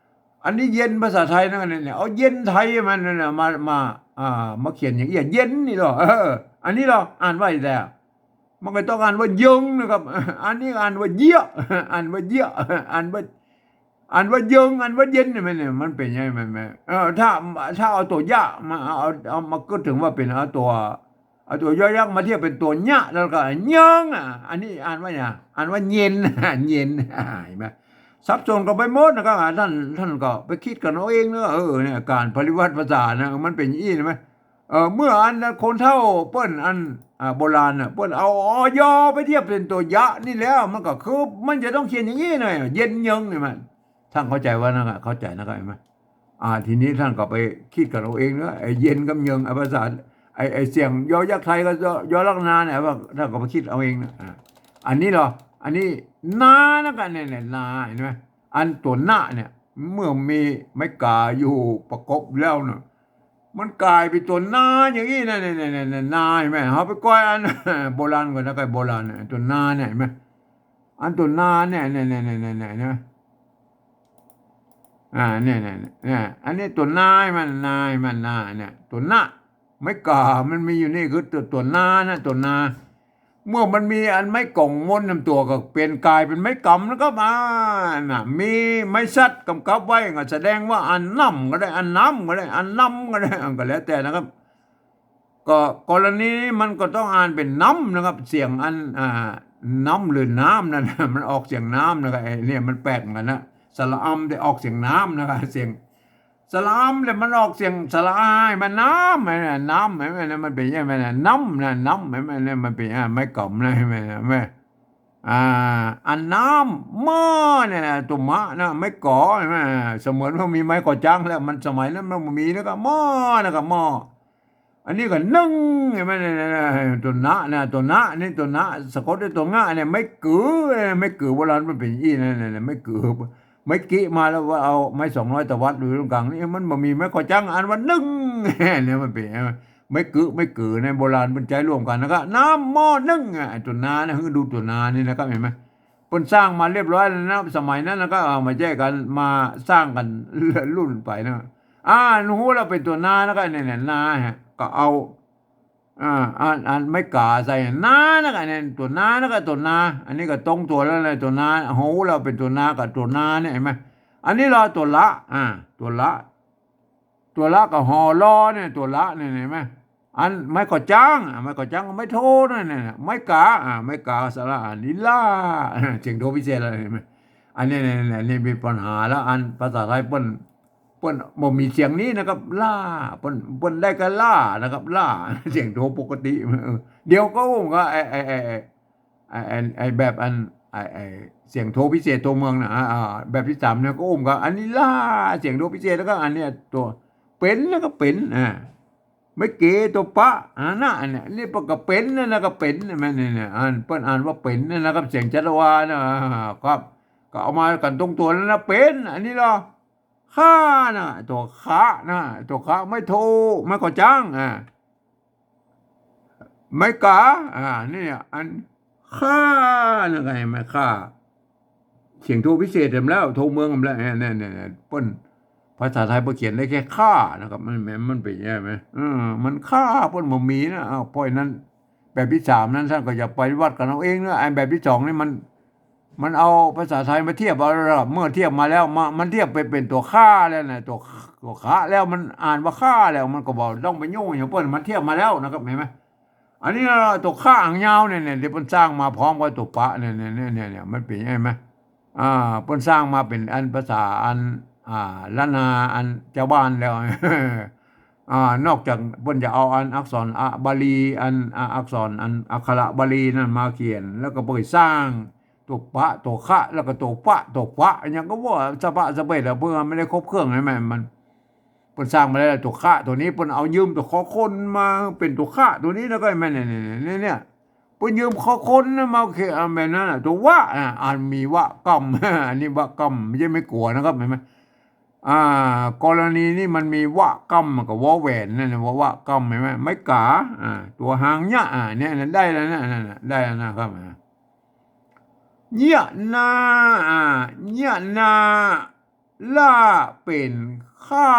อันนี้เย็นภาษาไทยนะเนี่ย เอาเย็นไทยมันนั่นน่ะ มา มา อ่า มาเขียนอย่างอี้ เย็นนี่เหรอ เออ อันนี้เหรอ อ่านว่าอีกแล้ว มันก็ต้องอ่านว่าเยิงนะครับ อันนี้อ่านว่าเยียะ อ่านว่าเยียะ อ่านว่า อ่านว่าเยิง อ่านว่าเย็นเนี่ย มันเนี่ย มันเป๋นไง มัน มัน เออ ถ้า ถ้าเอาตั๋วเยียะมา เอา เอา เอามาก็ถึงว่าเป๋น เอาตั๋ว เอาตั๋วยอยักษ์มาเทียบเป๋นตั๋วเยียะ แล้วก็เยิง อ่ะ อันนี้อ่านว่าหยัง อ่านว่าเย็น เย็น เห็นไหม สับสนกันไปหมดนะครับ อ่า ท่าน ท่านก็ไปคิดกั๋นเอาเองเนาะ เออ เนี่ย ก๋านปริวรรตภาษานะ มันเป๋นอย่างอี้ เห็นไหม เออ เมื่ออันคนเฒ่าเปิ้นอัน อ่า โบราณน่ะ เปิ้นเอา อย ไปเทียบเป๋นตั๋วเยียะนี่แล้ว มันก็คือ มันจะต้องเขียนอย่างอี้หน่อย เย็นเยิง เห็นไหม ท่านเข้าใจ๋ว่านั่นน่ะ เข้าใจ๋นะครับ เห็นไหม อ่า ทีนี้ท่านก็ไปคิดกั๋นเอาเองเนาะ ไอ้เย็นกับเยิง ไอ้ภาษา ไอ้ ไอ้เสียงยอยักษ์ไทยกับยอ ยอยักษ์ล้านนาเนี่ย ว่าท่านก็ไปคิดเอาเองนะ อ่า อันนี้เหรอ อันนี้นานะครับ เนี่ย เนี่ย นา เห็นไหม อันตั๋วนะเนี่ย เมื่อมีไม้ก๋าอยู่ประกบแล้วน่ะ มันก๋ายเป๋นตั๋วนาอย่างอี้นะ เนี่ย เนี่ย เนี่ย เนี่ย นา เห็นไหม เอาไปก้อยอัน โบราณก่อนนะ ก้อยโบราณน่ะ ตั๋วนาเนี่ย เห็นไหม อันตั๋วนาเนี่ย เนี่ย เนี่ย เนี่ย เนี่ย เนี่ย เห็นไหม อ่า เนี่ย เนี่ย เนี่ย อันนี้ตั๋วนา มัน นา มัน นา เนี่ย ตั๋วนะ ไม้ก๋ามันมีอยู่นี่คือตั๋ว ตั๋วนานะ ตั๋วนา เมื่อมันมีอันไม้ก๋องม้วนนำตั๋วก็เปลี่ยนก๋ายเป๋นไม้กำนะครับ อ่า น่ะ มีไม้สัตว์กำกับไว้ก็แสดงว่าอันน้ำก็ได้ อันน้ำก็ได้ อันน้ำก็ได้ อันก็แล้วแต่นะครับ ก็กรณีนี้มันก็ต้องอ่านเป๋นน้ำนะครับ เสียงอัน อ่า น้ำหรือน้ำนั่นน่ะ มันออกเสียงน้ำนะครับ ไอ้เนี่ยมันแปลกเหมือนกั๋นนะ สระอำแต่ออกเสียงน้ำนะครับ เสียง สระอำเนี่ยมันออกเสียงสระอา มันน้ำ ไอ้เนี่ย น้ำ ไอ้เนี่ย มันเป๋นอย่างนั้นนะ น้ำนะ น้ำ ไอ้เนี่ย มันเป๋นอย่างนั้น ไม้กำนะ ไอ้เนี่ย แม่ อ่า อันน้ำ หม้อเนี่ยนะ ตั๋วมะนะ ไม้ก๋อ ไอ้เนี่ย เสมือนว่ามีไม้ก๋อจ๊างแล้ว มันสมัยนั้นมันบ่มีแล้วก็หม้อนะครับ หม้อ อันนี้ก็นึ่ง เห็นไหมเนี่ย เนี่ย ตั๋วนะนะ ตั๋วนะ นี่ตั๋วนะ สะกดด้วยตั๋วงะเนี่ย ไม้กือ ไม้กือโบราณมันเป๋นอี้นะ เนี่ย ไม้กือ ไม้กิมาแล้วว่าเอาไม้สองน้อยตวัดอยู่ตรงกลางนี่ มันบ่มีไม้ก๋อจ๊าง อ่านว่านึ่ง เนี่ย มันเป๋น ไม้กือ ไม้กือในโบราณมันใจ๊ร่วมกั๋นนะครับ น้ำหม้อนึ่ง อ่ะ ตั๋วนานะ หื้อดูตั๋วนานี่นะครับ เห็นไหม เปิ้นสร้างมาเรียบร้อยแล้วนะ สมัยนั้นนะครับ เอามาใจ๊กั๋น มาสร้างกั๋นรุ่นไปนะ อ่า ฮู้แล้วเป๋นตั๋วนานะครับ เนี่ย เนี่ย นาฮะ ก็เอา อ่า อัน อันไม้ก๋าใส่นานะครับ เนี่ย ตั๋วนานะครับ ตั๋วนา อันนี้ก็ตรงตั๋วแล้วนะ ตั๋วนา ฮู้แล้วเป๋นตั๋วนากับตั๋วนาเนี่ย เห็นไหม อันนี้เหรอ ตั๋วละ อ่า ตั๋วละ ตั๋วละก็หอลอเนี่ย ตั๋วละเนี่ย เห็นไหม อันไม้ก๋อจ๊าง อ่า ไม้ก๋อจ๊างก็ไม้โทนั่นน่ะ ไม้ก๋า อ่า ไม้ก๋าสระอา ลีลา เสียงโทพิเศษแล้ว เห็นไหม อันนี้ นี่ นี่ นี่มีปัญหาแล้ว อันภาษาไทยเปิ้น เปิ้นบ่มีเสียงนี้นะครับ ล่า เปิ้น เปิ้นได้ก็ล่านะครับ ล่า เสียงโทปกติ เออ เดี๋ยวก็อุ้มก็ไอ้ ไอ้ ไอ้ ไอ้ ไอ้ ไอ้แบบอัน ไอ้ ไอ้เสียงโทพิเศษโทเมืองน่ะ อ่า อ่า แบบตี้สามเนี่ยก็อุ้มก็ อันนี้ล่า เสียงโทพิเศษ แล้วก็อันเนี้ยตัวเป๋น แล้วก็เป๋น อ่า ไม่เก๋ตัวปะ อ่า นะ อันเนี้ย นี่เปิ้นก็เป๋น นั่นนะ ก็เป๋น แม่น เนี่ย เนี่ย อ่าน เปิ้นอ่านว่าเป๋น นั่นนะครับ เสียงชัดวานะ อ่า ครับ ก็เอามากั๋นตรงตั๋วนั่นนะ เป๋น อันนี้เหรอ ข้านะ ตั๋วขะนะ ตั๋วขะ ไม้โท ไม้ก่อจ๊าง อ่า ไม้ก๋า อ่า นี่ อันข้านะ ไง ไม้ข้า เสียงโทพิเศษแหมแล้ว โทเมืองแหมแล้ว เนี่ย เนี่ย เนี่ย เนี่ย เปิ้น ภาษาไทยเปิ้นเขียนได้แค่ข้านะครับ มัน มัน มันเป๋นใจ้ไหม เออ มันข้า เปิ้นบ่มีนะ อ้าว เพราะฉะนั้น แบบตี้สามนั้นต้านก็จะไปวัดกั๋นเอาเองนะ ไอ้แบบตี้สองนี่มัน มันเอาภาษาไทยมาเทียบเอาระดับ เมื่อเทียบมาแล้ว มา มันเทียบไปเป๋นตั๋วข้าแล้วนะ ตั๋ว ตั๋วขะแล้ว มันอ่านว่าข้าแล้ว มันก็บ่ต้องไปยุ่งหยังเปิ้น มันเทียบมาแล้วนะครับ หันก่อ อันนี้นะ ตั๋วข้าหางยาวเนี่ย เนี่ย ตี้เปิ้นสร้างมาพร้อมกับตั๋วปะเนี่ย เนี่ย เนี่ย เนี่ย เนี่ย มันเป๋นใจ้ไหม อ่า เปิ้นสร้างมาเป๋นอันภาษาอัน อ่า ล้านนาอันจาวบ้านแล้ว อ่า นอกจากเปิ้นจะเอาอันอักษร อะ บาลี อัน อะ อักษรอันอักขระบาลีนั่นมาเขียน แล้วก็ไปสร้างตั๋วปะ ตั๋วขะ แล้วก็ตั๋วปะ ตั๋วปะ หยังก็ว่าสะปะสะเปะแล้ว เปิ้นไม่ได้ครบเครื่องใจ้ไหม มัน เปิ้นสร้างมาแล้วตั๋วขะตั๋วนี้ เปิ้นเอายืมตั๋วขอคนมาเป๋นตั๋วขะตั๋วนี้ แล้วก็แม่น เนี่ย เนี่ย เนี่ย เนี่ย เปิ้นยืมขอคนนะมาเขียน อ่า แบบนั้นน่ะ ตั๋ววะ อ่า อันมีวะกำ อันนี้วะกำ ไม่ใจ้ไม่กั๋วนะครับ หันก่อ อ่า กรณีนี้มันมีวะกำกับวอแหวนนั่นนะ วะ วะกำ หันก่อ ไม้ก๋า อ่า ตั๋วหางเยียะ อ่า เนี่ย นั่นได้แล้วนะ นั่นน่ะ ได้แล้วนะครับ อ่า เยียะนา อ่า เยียะนา ล่าเป๋นข้า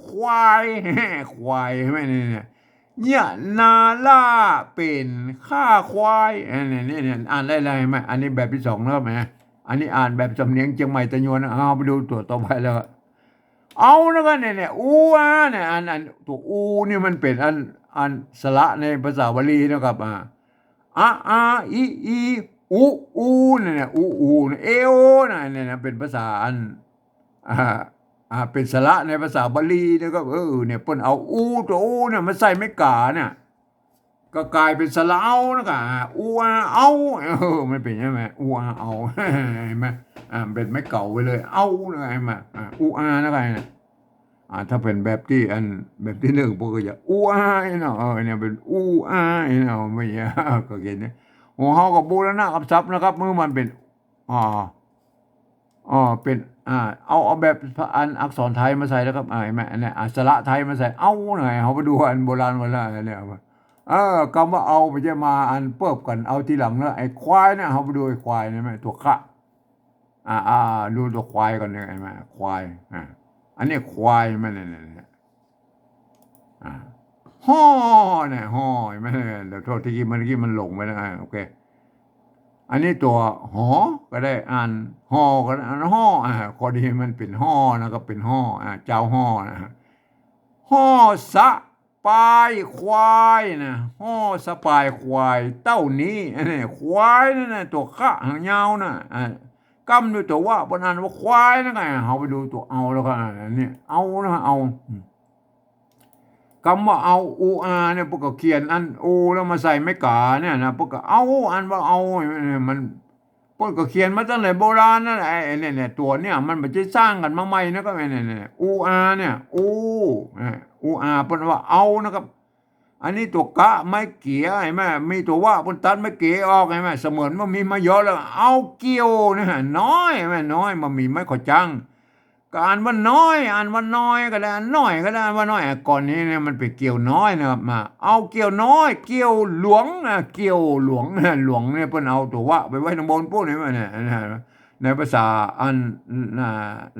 ควาย ควาย หันก่อ เนี่ย เนี่ย เยียะนาล่าเป๋นข้าควาย อันนี้ เนี่ย เนี่ย อ่านได้เลย หันก่อ อันนี้แบบตี้สองนะครับ หันก่อ อันนี้อ่านแบบสำเนียงเจียงใหม่ตะยวนนะ เอาไปดูตั๋วต่อไปแล้ว เอานะก็เนี่ย เนี่ย อูอา เนี่ย อัน อันตั๋วอูนี่มันเป๋นอัน อันสระในภาษาบาลีนะครับ อ่า อะ อา อิ อี อุ อู เนี่ย เนี่ย อุ อู เนี่ย เอ โอ นะ เนี่ย เนี่ย เป๋นภาษาอัน อ่า อ่า เป๋นสระในภาษาบาลีนะครับ เออ เนี่ย เปิ้นเอาอู ตั๋วอูเนี่ยมาใส่ไม้ก๋าเนี่ย ก็ก๋ายเป๋นสระเอานะก็ อ่า อูอาเอา เออ มันเป๋นใจ้ไหม อูอาเอา หันก่อ อ่า เป๋นไม้เก๋าไปเลย เอานะ หันก่อ อ่า อูอานะก็ อ่า ถ้าเป๋นแบบตี้อัน แบบตี้นึ่ง พวกก็จะ อูอาเนาะ เออ เนี่ยเป๋น อูอาเนาะ ไม่ใจ้ ก็เขียนเนี่ย ของเฮาก็บูรณะกำศัพท์นะครับ เมื่อมันเป๋น อ่า อ๋อ เป๋น อ่า เอา เอาแบบอันอักษรไทยมาใส่แล้วครับ อ่า หันก่อ อันเนี้ย อักขระไทยมาใส่ เอาไง เฮาไปดูอันโบราณ โบราณเนี่ย เออ กำว่าเอาไม่ใจ้มาอันเปิ้นกั๋นเอาตี้หลังเนาะ ไอ้ควายเนี่ย เฮาไปดูไอ้ควายเนี่ย หันก่อ ตั๋วขะ อ่า อ่า ดูตั๋วควายก่อนเนี่ย หันก่อ ควาย อ่า อันนี้ควาย หันก่อ เนี่ย เนี่ย เนี่ย อ่า ฮอ เนี่ย ฮอ หันก่อ เดี๋ยวโทษที เมื่อกี้มันหลงไปแล้ว อ่า โอเค อันนี้ตั๋วหอก็ได้ อ่านฮอก็ได้ อ่านฮอ อ่า พอดีมันเป๋นฮอนะ ก็เป๋นฮอ อ่า จาวฮอนะ ฮอสะปายควายนะ ฮอสะปายควาย เต้านี้ อันนี้ควายนั่นนะ ตั๋วขะหางยาวนะ อ่า กำด้วยตั๋ววะ เปิ้นอ่านว่าควายนะ ไง เฮาไปดูตั๋วเอาแล้วก็ อันนี้ เอานะ เอา อืม กำว่าเอา อูอาเนี่ย เปิ้นก็เขียนอันโอแล้วมาใส่ไม้ก๋าเนี่ยนะ เปิ้นก็เอา อันว่าเอาเนี่ย มัน เปิ้นก็เขียนมาตั้งแต่โบราณนั่นแหละ ไอ้เนี่ย เนี่ย ตั๋วเนี่ย มันไม่ใจ้สร้างกั๋นมาใหม่นะ ก็เนี่ย เนี่ย เนี่ย อูอาเนี่ย อู อ่า อูอา เปิ้นว่าเอานะครับ อันนี้ตั๋วกะ ไม้เก๋า หันก่อ มีตั๋ววะ เปิ้นตัดไม้เก๋าออก หันก่อ เสมือนว่ามีมาเยียะแล้ว เอาเกี่ยวเนี่ย น้อย หันก่อ น้อย บ่มีไม้ขอจ๊าง ก็อ่านว่าน้อย อ่านว่าน้อยก็ได้ อ่านน้อยก็ได้ อ่านว่าน้อย อ่ะ ก่อนนี้เนี่ยมันเป๋นเกี่ยวน้อยนะครับ มา เอาเกี่ยวน้อย เกี่ยวหลวงนะ เกี่ยวหลวงนะ หลวงเนี่ยเปิ้นเอาตั๋ววะไปไว้ตางบนปู๊น หันก่อ เนี่ย เนี่ย ในภาษาอัน อ่า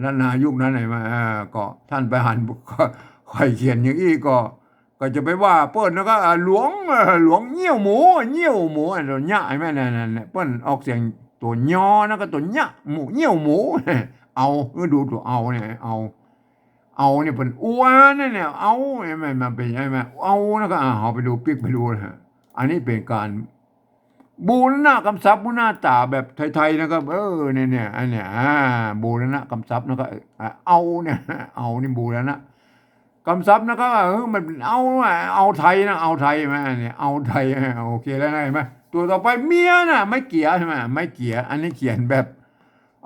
ล้านนายุคนั้น หันก่อ อ่า ก็ต้านไปหัน ก็ใค่เขียนอย่างอี้ก็ ก็จะไปว่าเปิ้นนะก็ อ่า หลวง เออ หลวงเยี่ยวหมู เยี่ยวหมู อ่ะ ตั๋วเยียะ หันก่อ นั่น นั่น นั่น เปิ้นออกเสียงตั๋วยอนะ ก็ตั๋วเยียะหมู เยี่ยวหมู เอา เออ ดูตั๋วเอาเนี่ย เอา เอาเนี่ยเปิ้น อูอานั่นเนี่ย เอา หันก่อ มันเป๋นใจ้ไหม เอานะก็ อ่า เฮาไปดู ปิ๊กไปดูนะฮะ อันนี้เป๋นก๋าน บูรณะกำศัพท์ หัวหน้าต๋าแบบไทยๆ นะครับ เออ เนี่ย เนี่ย อันเนี้ย อ่า บูรณะกำศัพท์นะครับ อ่า เอาเนี่ย เอานี่บูรณะกำศัพท์นะครับ เออ มันเป็นเอาอะ เอาไทยนะ เอาไทยมาเนี่ย เอาไทย อ่า โอเคแล้วนะ หันก่อ ตั๋วต่อไป เมียนะ ไม้เกียใช่ไหม ไม้เกีย อันนี้เขียนแบบ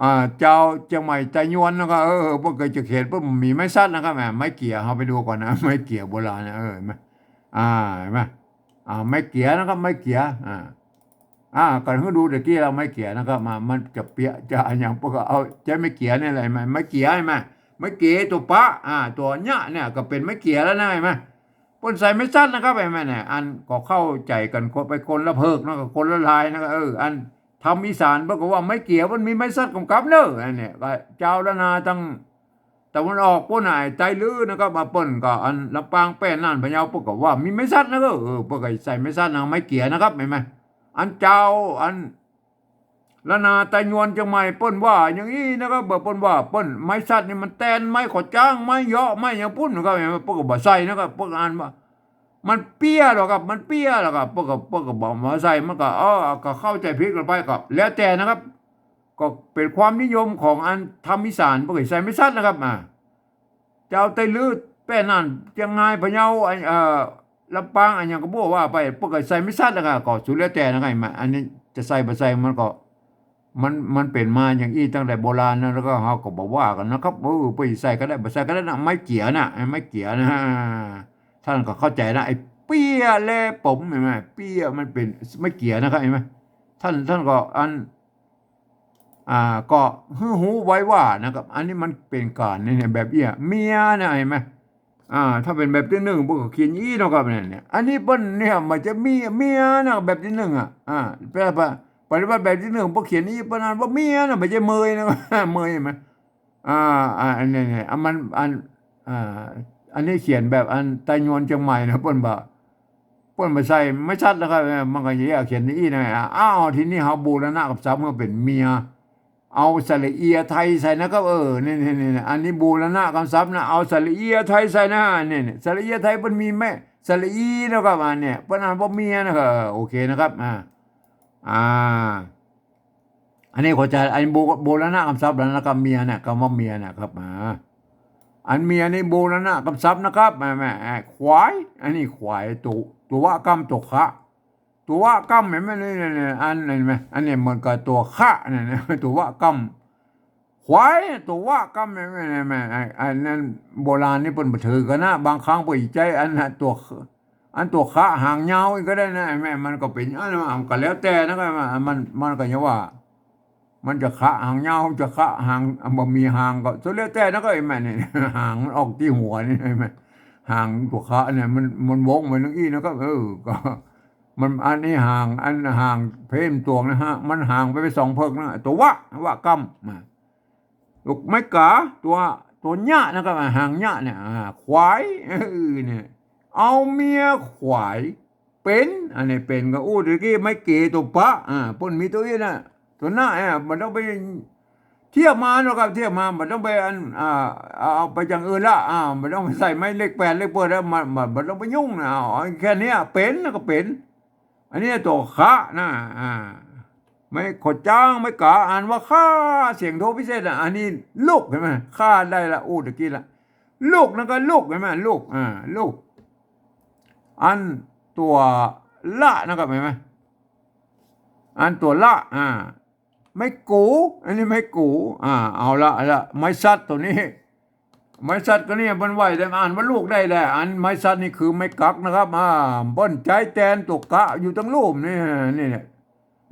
อ่า จาวเจียงใหม่ไตยวนนะครับ เออ เปิ้นก็จะเขียน เปิ้นบ่มีไม้สัตว์นะครับ อ่า ไม้เกีย เฮาไปดูก่อนนะ ไม้เกียโบราณนะ เออ หันก่อ อ่า หันก่อ อ่า ไม้เกียนะครับ ไม้เกีย อ่า อ่า ก็หื้อดูตะกี้แล้ว ไม้เกียนะครับ มา มันจะเปียะจะอะหยัง เปิ้นก็เอาใจ๊ไม้เกียนี่แหละ หันก่อ ไม้เกีย หันก่อ ไม้เก๋ตั๋วปะ อ่า ตั๋วเยียะเนี่ยก็เป๋นไม้เกียแล้วนะ หันก่อ เปิ้นใส่ไม้สัตว์นะครับ หันก่อ เนี่ย อันก็เข้าใจ๋กั๋นคน ไปคนละเผิกนะ ก็คนละลายนะ เออ อันทำอีสานเปิ้นก็ว่าไม้เกีย เปิ้นมีไม้สัตว์กำกับเน่อ อันเนี่ย ก็จาวล้านนาตัง ตะวันออกปู๊นน่ะ ไอ้ไตลื้อนะครับ มาเปิ้นก็อันลำปาง แป้ น่าน พะเยา เปิ้นก็ว่ามีไม้สัตว์นะ เออ เปิ้นก็ใส่ไม้สัตว์นะ ไม้เกียนะครับ หันก่อ อันจาว อันล้านนาไตยวนเจียงใหม่ เปิ้นว่าอย่างอี้นะครับ บ่าเปิ้นว่าเปิ้นไม้สัตว์นี่มันแตนไม้ขอจ้าง ไม้เยาะ ไม้หยังปู๊นนะครับ หันก่อ เปิ้นก็บ่ใส่นะครับ เปิ้นอ่านว่า มันเปี้ยเหรอครับ มันเปี้ยเหรอครับ เปิ้นก็ เปิ้นก็บ่มาใส่ มันก็ เออ ก็เข้าใจ๋ผิดกั๋นไป ก็แล้วแต่นะครับ ก็เป๋นความนิยมของอันทำอีสาน เปิ้นก็ใส่ไม้สัตว์นะครับ อ่า จาวไตลื้อ แป้ น่าน เจียงงาย พะเยา อัน เอ่อ ลำปาง อะหยังก็บ่ว่าไป เปิ้นก็ใส่ไม้สัตว์นะครับ ก็สุดแล้วแต่นะครับ อันนี้จะใส่บ่ใส่มันก็ มัน มันเป๋นมาอย่างอี้ตั้งแต่โบราณนะ แล้วก็เฮาก็บ่ว่ากั๋นนะครับ เออ เปิ้นใส่ก็ได้ บ่ใส่ก็ได้นะ ไม้เกียนะ ไม้เกียนะ ต้านก็เข้าใจ๋นะ ไอ้เปี้ยและป๋ม หันก่อ เปี้ยมันเป๋นไม้เกียนะครับ หันก่อ ต้าน ต้านก็อัน อ่า ก็หื้อฮู้ไว้ว่านะครับ อันนี้มันเป๋นก๋านนี่เนี่ย แบบเอี้ย เมียนะ หันก่อ อ่า ถ้าเป๋นแบบตี้นึ่ง เปิ้นก็เขียนอี้เนาะครับ เนี่ย เนี่ย อันนี้เปิ้นเนี่ย มันจะมีเมียนะ แบบตี้นึ่งอะ อ่า แป๋ แป๋ ปฏิบัติแบบตี้นึ่ง เปิ้นเขียนอี้ เปิ้นอ่านว่าเมียนะ บ่ใจ้เมยนะ เมยหันก่อ อ่า อ่า อันนี้เนี่ย อ่ะ มัน อัน อ่า อันนี้เขียนแบบอันไตยวนเจียงใหม่นะ เปิ้นบ่า เปิ้นบ่ใส่ไม้สัตว์นะครับ มันก็จะเขียนอี้นะ อ้าว ทีนี้เฮาบูรณะกำศัพท์มาเป๋นเมีย เอาสระเอียไทยใส่นะครับ เออ นี่ นี่ นี่ อันนี้บูรณะกำศัพท์นะ เอาสระเอียไทยใส่นะ นี่ นี่ สระเอียไทยเปิ้นมีแม่ สระอีนะครับ อันเนี่ย เปิ้นอ่านว่าเมียนะครับ เออ โอเคนะครับ อ่า อ่า อันนี้เข้าใจ๋ อันนี้บู บูรณะกำศัพท์แล้วนะครับ เมียเนี่ย กำว่าเมียเนี่ยครับ อ่า อันเมียนี่บูรณะกำศัพท์นะครับ แม่ แม่ อ่า ขวาย อันนี้ขวาย ตั๋ว ตั๋ววะกำ ตั๋วขะ ตั๋ววะกำ หันก่อ นี่ นี่ นี่ อันนี้หันก่อ อันนี้เหมือนกับตั๋วขะเนี่ยนะ ตั๋ววะกำ ขวายตั๋ววะกำ แม่ แม่ แม่ ไอ้ อันนั้นโบราณนี่เปิ้นบ่ถือกั๋นนะ บางครั้งเปิ้นใจ๊อันนั้นตั๋ว อันตั๋วขะหางยาวอี้ก็ได้นะ แม่ มันก็เป๋น อันนั้นมันก็แล้วแต่นะ ก็มัน มัน มันก็ยังว่า มันจะขะหางยาว จะขะหาง บ่มีหางก็สุดแล้วแต่นะ ก็ไอ้แม่นี่ หางมันออกตี้หัวนี่ ไอ้แม่ หางตั๋วขะเนี่ย มัน มันวงไปนึ่งอี้นะครับ เออ ก็ มัน อันนี้หาง อันหางเพิ่มตวงนะฮะ มันหางไป ไปสองเผิกนะ ตั๋ววะ วะกำ อ่ะ ลูกไม้ก๋า ตั๋ว ตั๋วเยียะนะครับ อ่ะ หางเยียะเนี่ย อ่า ขวาย เออ เนี่ย เอาเมียขวาย เป๋น อันนี้เป๋นก็อู้ตะกี้ ไม้เก๋ตั๋วปะ อ่า เปิ้นมีตั๋วอี้นะ ตั๋วหน้า อ่า บ่ต้องไปเทียบมาเนาะครับ เทียบมา บ่ต้องไปอัน อ่า เอา เอาไปอย่างอื่นละ อ่า บ่ต้องไปใส่ไม้เลขแปดเลขเปิ้นแล้ว มัน มัน บ่ต้องไปยุ่งนะ เอา เอาแค่เนี้ย เป๋นแล้วก็เป๋น อันนี้ตั๋วขะนะ อ่า ไม้ขอจ้าง ไม้ก๋า อ่านว่าข้า เสียงโทพิเศษนะ อันนี้ลูก หันก่อ ข้าได้ละ อู้ตะกี้ละ ลูกนั่นก็ลูก หันก่อ ลูก อ่า ลูก อันตั๋วละนะครับ หันก่อ อันตั๋วละ อ่า ไม้กู อันนี้ไม้กู อ่า เอาละ เอาละ ไม้สัตว์ตั๋วนี้ ไม้สัตว์ก็เนี่ยมันไหวแต่อ่านว่าลูกได้แหละ อันไม้สัตว์นี่คือไม้กั๊กนะครับ อ่า เปิ้นใจ๊แตนตั๋วกะอยู่ตังลุ่มนี่ นี่เนี่ย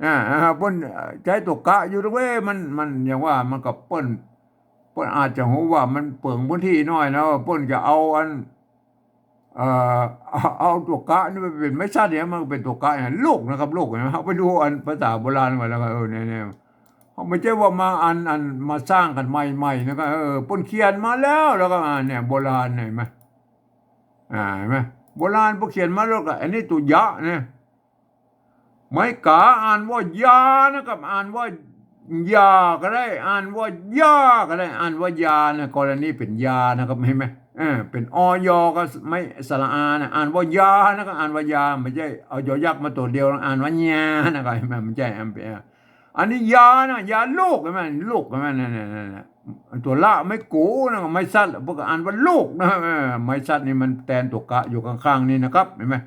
อ่า อ่า เปิ้นใจ๊ตั๋วกะอยู่ตังเว้ย มัน มันอย่างว่ามันก็เปิ้น เปิ้นอาจจะฮู้ว่ามันเปลืองพื้นที่น้อยนะ เปิ้นจะเอาอัน เอ่อ เอา เอาตั๋วกะนี่มาเป๋นไม้สัตว์เนี่ย มันก็เป๋นตั๋วกะเนี่ย ลูกนะครับ ลูกเนี่ย เฮาไปดูอันภาษาโบราณก่อนแล้วก็ เออ เนี่ย เนี่ย เฮาบ่ใจ้ว่ามาอัน อันมาสร้างกั๋นใหม่ๆ นะครับ เออ เปิ้นเขียนมาแล้ว แล้วก็ อ่า เนี่ย โบราณเนี่ย หันก่อ อ่า หันก่อ โบราณเปิ้นเขียนมาแล้วก็ อันนี้ตั๋วเยียะเนี่ย ไม้ก๋าอ่านว่ายานะครับ อ่านว่ายาก็ได้ อ่านว่ายาก็ได้ อ่านว่ายานะ กรณีเป๋นยานะครับ หันก่อ เออ เป๋น อ ยอ กับไม้สระอานะ อ่านว่ายานะ ก็อ่านว่ายา บ่ใจ้เอายอยักษ์มาตั๋วเดียว อ่านว่ายานะ ก็ บ่ใจ้ อันเป๋น อันนี้ยานะ ยาลูก หันก่อ ลูก หันก่อ นั่น นั่น นั่น นั่น ตั๋วละไม้กู๋นะ ไม้สัตว์ เปิ้นก็อ่านว่าลูกนะ เออ ไม้สัตว์นี่มันแตนตั๋วกะอยู่ข้างๆ นี่นะครับ หันก่อ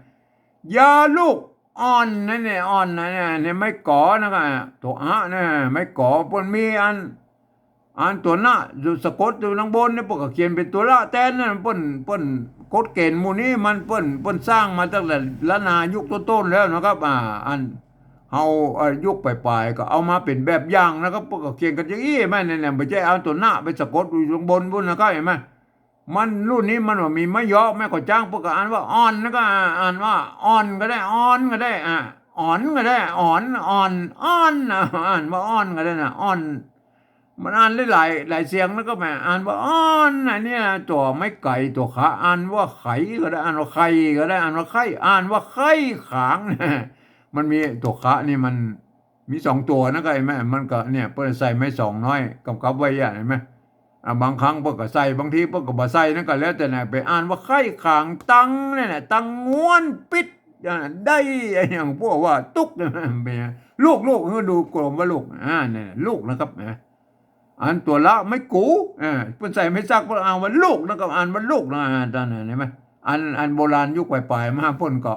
ยาลูกอ่อนนั่นแหละ อ่อนนั่นแหละ ในไม้ก๋อนะ ก็ตั๋วอะนะ ไม้ก๋อ เปิ้นมีอัน อันตั๋วนะ อยู่สะกดอยู่ข้างบนนี่ เปิ้นก็เขียนเป๋นตั๋วละแตนนะ เปิ้น เปิ้นกฎเกณฑ์หมู่นี้มัน เปิ้น เปิ้นสร้างมาตั้งแต่ล้านนายุคต้นๆ แล้วนะครับ อ่า อันเฮา เอ่อ ยุคป๋ายๆ ก็เอามาเป๋นแบบอย่างนะครับ เปิ้นก็เขียนกั๋นอย่างอี้ หันก่อ เนี่ย เนี่ย บ่ใจ้เอาตั๋วนะไปสะกดอยู่ข้างบนปู๊นนะครับ หันก่อ มันรุ่นนี้มันบ่มีไม้ยอ ไม้ก๋อจ๊าง เปิ้นก็อ่านว่าอ่อน แล้วก็อ่านว่าอ่อนก็ได้ อ่อนก็ได้ อ่ะ อ่อนก็ได้ อ่อน อ่อน อ่อนนะ อ่านว่าอ่อนก็ได้นะ อ่อน มันอ่านได้หลาย หลายเสียง แล้วก็แหมอ่านว่าอ่อน อันเนี้ย ตั๋วไม้ไก๋ ตั๋วขะ อ่านว่าไขก็ได้ อ่านว่าไข่ก็ได้ อ่านว่าไข่ อ่านว่าไข่ขาง มันมีตั๋วขะนี่มัน มีสองตั๋วนะ ก็หันก่อ มันก็เนี่ย เปิ้นใส่ไม้สองน้อยกำกับไว้อะ หันก่อ อ่า บางครั้งเปิ้นก็ใส่ บางทีเปิ้นก็บ่ใส่ นั่นก็แล้วแต่นะ ไปอ่านว่าไข่ขางตัง นั่นแหละ ตังง้วนปิ๊ด อ่า ได้อะหยัง พวกว่าตุ๊ก เป๋นลูก ลูก คือดูกลมว่าลูก อ่า เนี่ย ลูกนะครับ นะ อันตั๋วละไม้กู๋ อ่า เปิ้นใส่ไม้สัก เปิ้นอ่านว่าลูกนะครับ อ่านว่าลูกนะ อ่า ต๋อนนั้น หันก่อ อัน อันโบราณยุคป๋ายๆ มา เปิ้นก็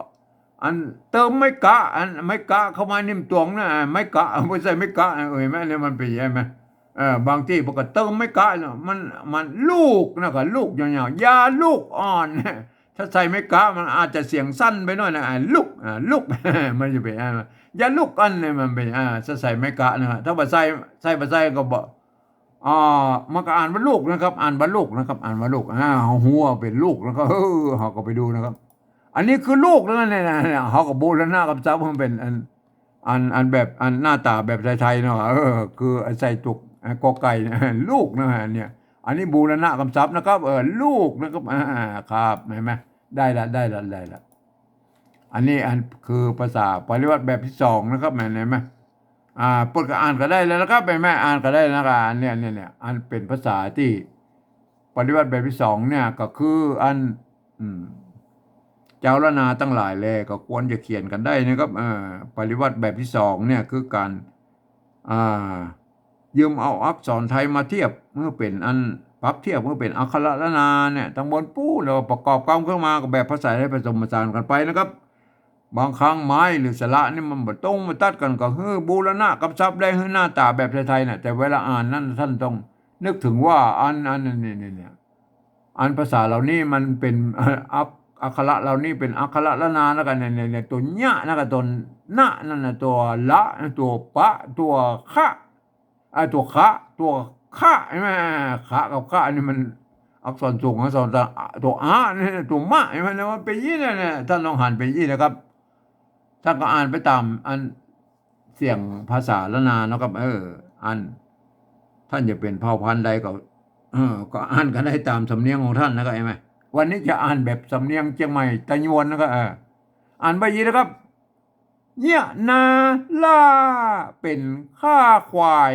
อันเติมไม้กะ อันไม้กะเข้ามานิ่มตวงนะ ไม้กะ บ่ใจ้ไม้กะ เอ่ย แม่นเนี่ย มันเป๋นใหญ่ไหม เออ บางตี้เปิ้นก็เติมไม้กะเนาะ มัน มันลูกนะ ก็ลูกยาวๆ ยาลูกอ่อน ถ้าใส่ไม้กะมันอาจจะเสียงสั้นไปหน่อยนะ อ่ะ ลูก อ่ะ ลูก มันจะเป๋น อ่ะ ยาลูกอ่อนเนี่ยมันเป๋น อ่ะ ถ้าใส่ไม้กะนะ ถ้าบ่ใส่ ใส่บ่ใส่ก็บ่ อ่า มันก็อ่านว่าลูกนะครับ อ่านว่าลูกนะครับ อ่านว่าลูก อ่า เฮาฮู้ว่าเป๋นลูกแล้วก็ เออ เฮาก็ไปดูนะครับ อันนี้คือลูกนะ เนี่ย เนี่ย เนี่ย เฮาก็บูรณะกำศัพท์ให้มันเป๋นอัน อัน อันแบบ อันหน้าต๋าแบบไทยๆ เนาะ เออ คือใส่ตั๋ว กอไก่นะ ลูกนะ เนี่ย อันนี้บูรณะกำศัพท์นะครับ เออ ลูกนะครับ อ่า ครับ หันก่อ ได้ละ ได้ละ ได้ละ อันนี้อันคือภาษาปริวรรตแบบตี้สองนะครับ หันก่อ อ่า เปิ้นก็อ่านก็ได้แล้วนะครับ หันก่อ อ่านก็ได้นะครับ อันเนี้ย เนี่ย เนี่ย อันเป๋นภาษาตี้ปริวรรตแบบตี้สองเนี่ย ก็คืออัน อืม เจ้าล้านนาตังหลายแลก็ควรจะเขียนกั๋นได้นะครับ เอ่อ ปริวรรตแบบตี้สองเนี่ยคือก๋าน อ่า ยืมเอาอักษรไทยมาเทียบ หื้อเป๋นอัน ปรับเทียบหื้อเป๋นอักขระล้านนาเนี่ย ตังบนปู๊น แล้วประกอบกำขึ้นมาก็แบบภาษาไทยผสมผสานกั๋นไปนะครับ บางครั้งไม้หรือสระนี่มันบ่ตรงบ่ตัดกั๋น ก็หื้อบูรณะกำศัพท์ได้ หื้อหน้าต๋าแบบไทยๆ น่ะ แต่เวลาอ่านนั้นต้านต้องนึกเถิงว่าอัน อัน นี่ นี่ เนี่ย อันภาษาเหล่านี้มันเป๋น อัก อักขระเหล่านี้เป๋นอักขระล้านนา แล้วก็เนี่ย เนี่ย เนี่ย ตั๋วเยียะ แล้วก็ตั๋วนะ นั่นน่ะ ตั๋วละ ตั๋วปะ ตั๋วคะ อ่า ตั๋วคะ ตั๋วคะ หันก่อ คะกับคะนี่มันอักษรสูง อักษรต่ำ ตั๋วอะนี่ ตั๋วมะ หันก่อ มันเป๋นอย่างอี้นะ เนี่ย ต้านลองหันเป๋นอย่างอี้นะครับ ต้านก็อ่านไปต๋ามอันเสียงภาษาล้านนาเนาะครับ เออ อัน ต้านจะเป๋นเผ่าพันธุ์ใดก็ เออ ก็อ่านกั๋นได้ต๋ามสำเนียงของต้านนะครับ หันก่อ วันนี้จะอ่านแบบสำเนียงเจียงใหม่ไตยวนนะครับ เออ อ่านไปอย่างอี้นะครับ เยียะนาล่าเป๋นข้าควาย